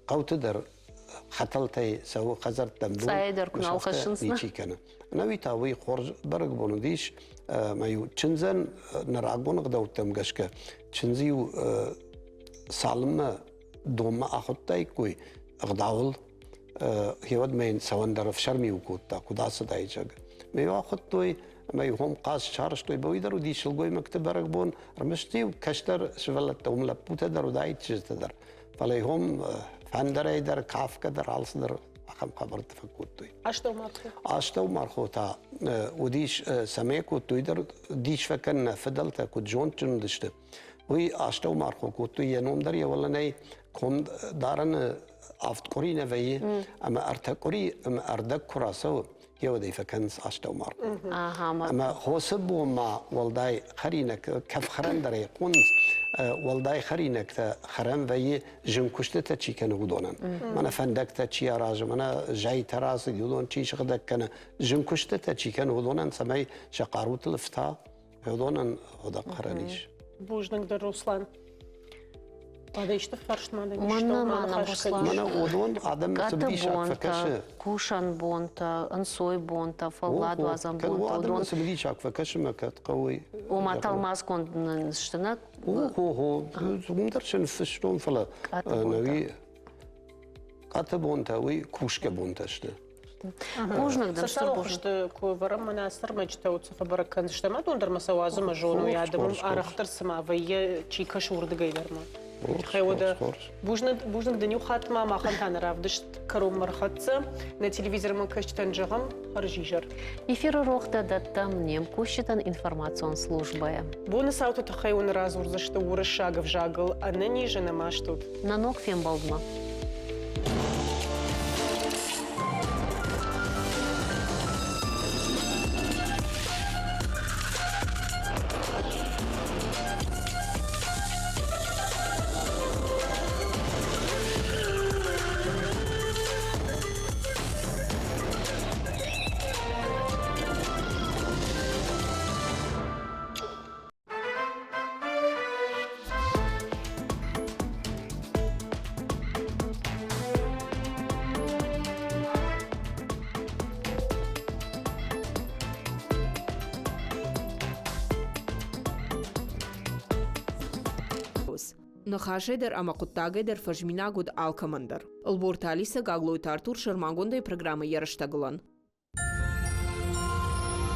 хъӕуты дӕр хӕтӕлтӕй цӕуы хӕдзӕрттӕм дон, Цъайӕ дӕр куы нал хӕссынц, ничи кӕны. Ӕнӕуи та уый хорз бӕрӕгбон уыдис, ӕмӕ-иу чындзӕн нӕ рагон ӕгъдӕуттӕм гӕсгӕ чындз-иу цалынмӕ донмӕ ахуыдтаиккой ӕгъдауыл, гъеуӕд мӕ йын цӕуӕн дӕр ӕфсӕрмиу кодта, куыд ацыдаид, зӕгъгӕ. Мӕ-иу ахуыдтой ӕмӕ-иу хом хъаз сарӕзтой, уый дӕр уыди сылгоймӕгты бӕрӕгбон, ӕрмӕст-иу кӕстӕр сывӕллӕттӕ, уым лӕппутӕ дӕр уыдаид, чызджытӕ дӕр. Фӕлӕ хом фӕндырӕй дӕр, кафгӕ дӕр, алцыдӕр ахӕм хабӕрттӕ фӕкодтой. Астӕумархо. Астӕумархо та уыдис, цӕмӕй кодтой дӕр, дис фӕкӕн нӕ фыдӕлтӕ куыд зондджын уыдысты. Уый астӕумархо кодтой, йӕ ном дӕр йӕ уӕлӕ нӕй, ком дарыны авд къуыри нӕ вӕййы, ӕмӕ ӕртӕ къуыри ӕмӕ ӕрдӕг куы рацӕуы, йеуӕдӕй фӕкӕнынц астӕумархо. Ӕмӕ хосы бон ма уӕлдай хӕринаг, кӕфхӕрӕн дӕр ӕй хонынц, уӕлдай хӕринӕгтӕ хӕрӕн вӕййы зын куыстытӕ чи кӕны, уыдонӕн. Мӕнӕ фӕндӕгтӕ чи аразы, мӕнӕ зӕйтӕ рацыд, уыдон чи сыгъдӕг кӕны, зын куыстытӕ чи кӕны, уыдонӕн цӕмӕй сӕ хъарутыл ӕфта, уыдонӕн ходӕг хӕрӕн ис. Бузныг дӕр, Руслан. Ада исты фарст ма дӕм Мӕнӕ ма нӕм Руслан. Мӕнӕ уыдон адӕм цымыдисаг фӕкӕсы. Кусӕн бонтӕ, ӕнцой бонтӕ, фӕлладуадзӕн бонтӕ. Уыдон цымыдисаг фӕкӕсы мӕ кӕд хъӕуы. Ома тӕлмацгонд нын сты нӕ? О, уым дӕр сӕ ныффыстон, фӕлӕ нӕуи къаты бонтӕ уый кусгӕ бонтӕ сты. Бузныг дын, стыр Социалон хуызты куы вӕрӕм мӕнӕ ацы ӕрмӕджытӕ уыцы фӕбӕрӕг кӕндзыстӕм, адон дӕр ма сӕ уадзы мӕ зоной адӕм арӕхдӕр цыма вӕййы, чи кӕсы уырдыгӕй дӕр ма. Уӕдӕ бузныг, бузныг дын иу хатт ма махӕн та нӕ равдыст кӕронмӕ рхӕццӕ. Нӕ телевизормӕ кӕсджытӕн зӕгъӕм хӕрзизӕр. Эфиры рохтӕ дӕттӕм не мкусджытӕн информацион службӕйӕ. Боны цауты тыххӕй уын радзурдзысты уырыссаг ӕвзагыл ӕнӕниз ӕнӕмаст ут. Нӕ ног фембӕлдмӕ. Ныхасӕй дӕр ӕмӕ хъуыддагӕй дӕр фӕзминаг уыд алкӕмӕн дӕр. Ӕлборты Алисӕ Гаглойты Артур сӕрмагондӕй программӕ йӕ рӕстӕгылӕн.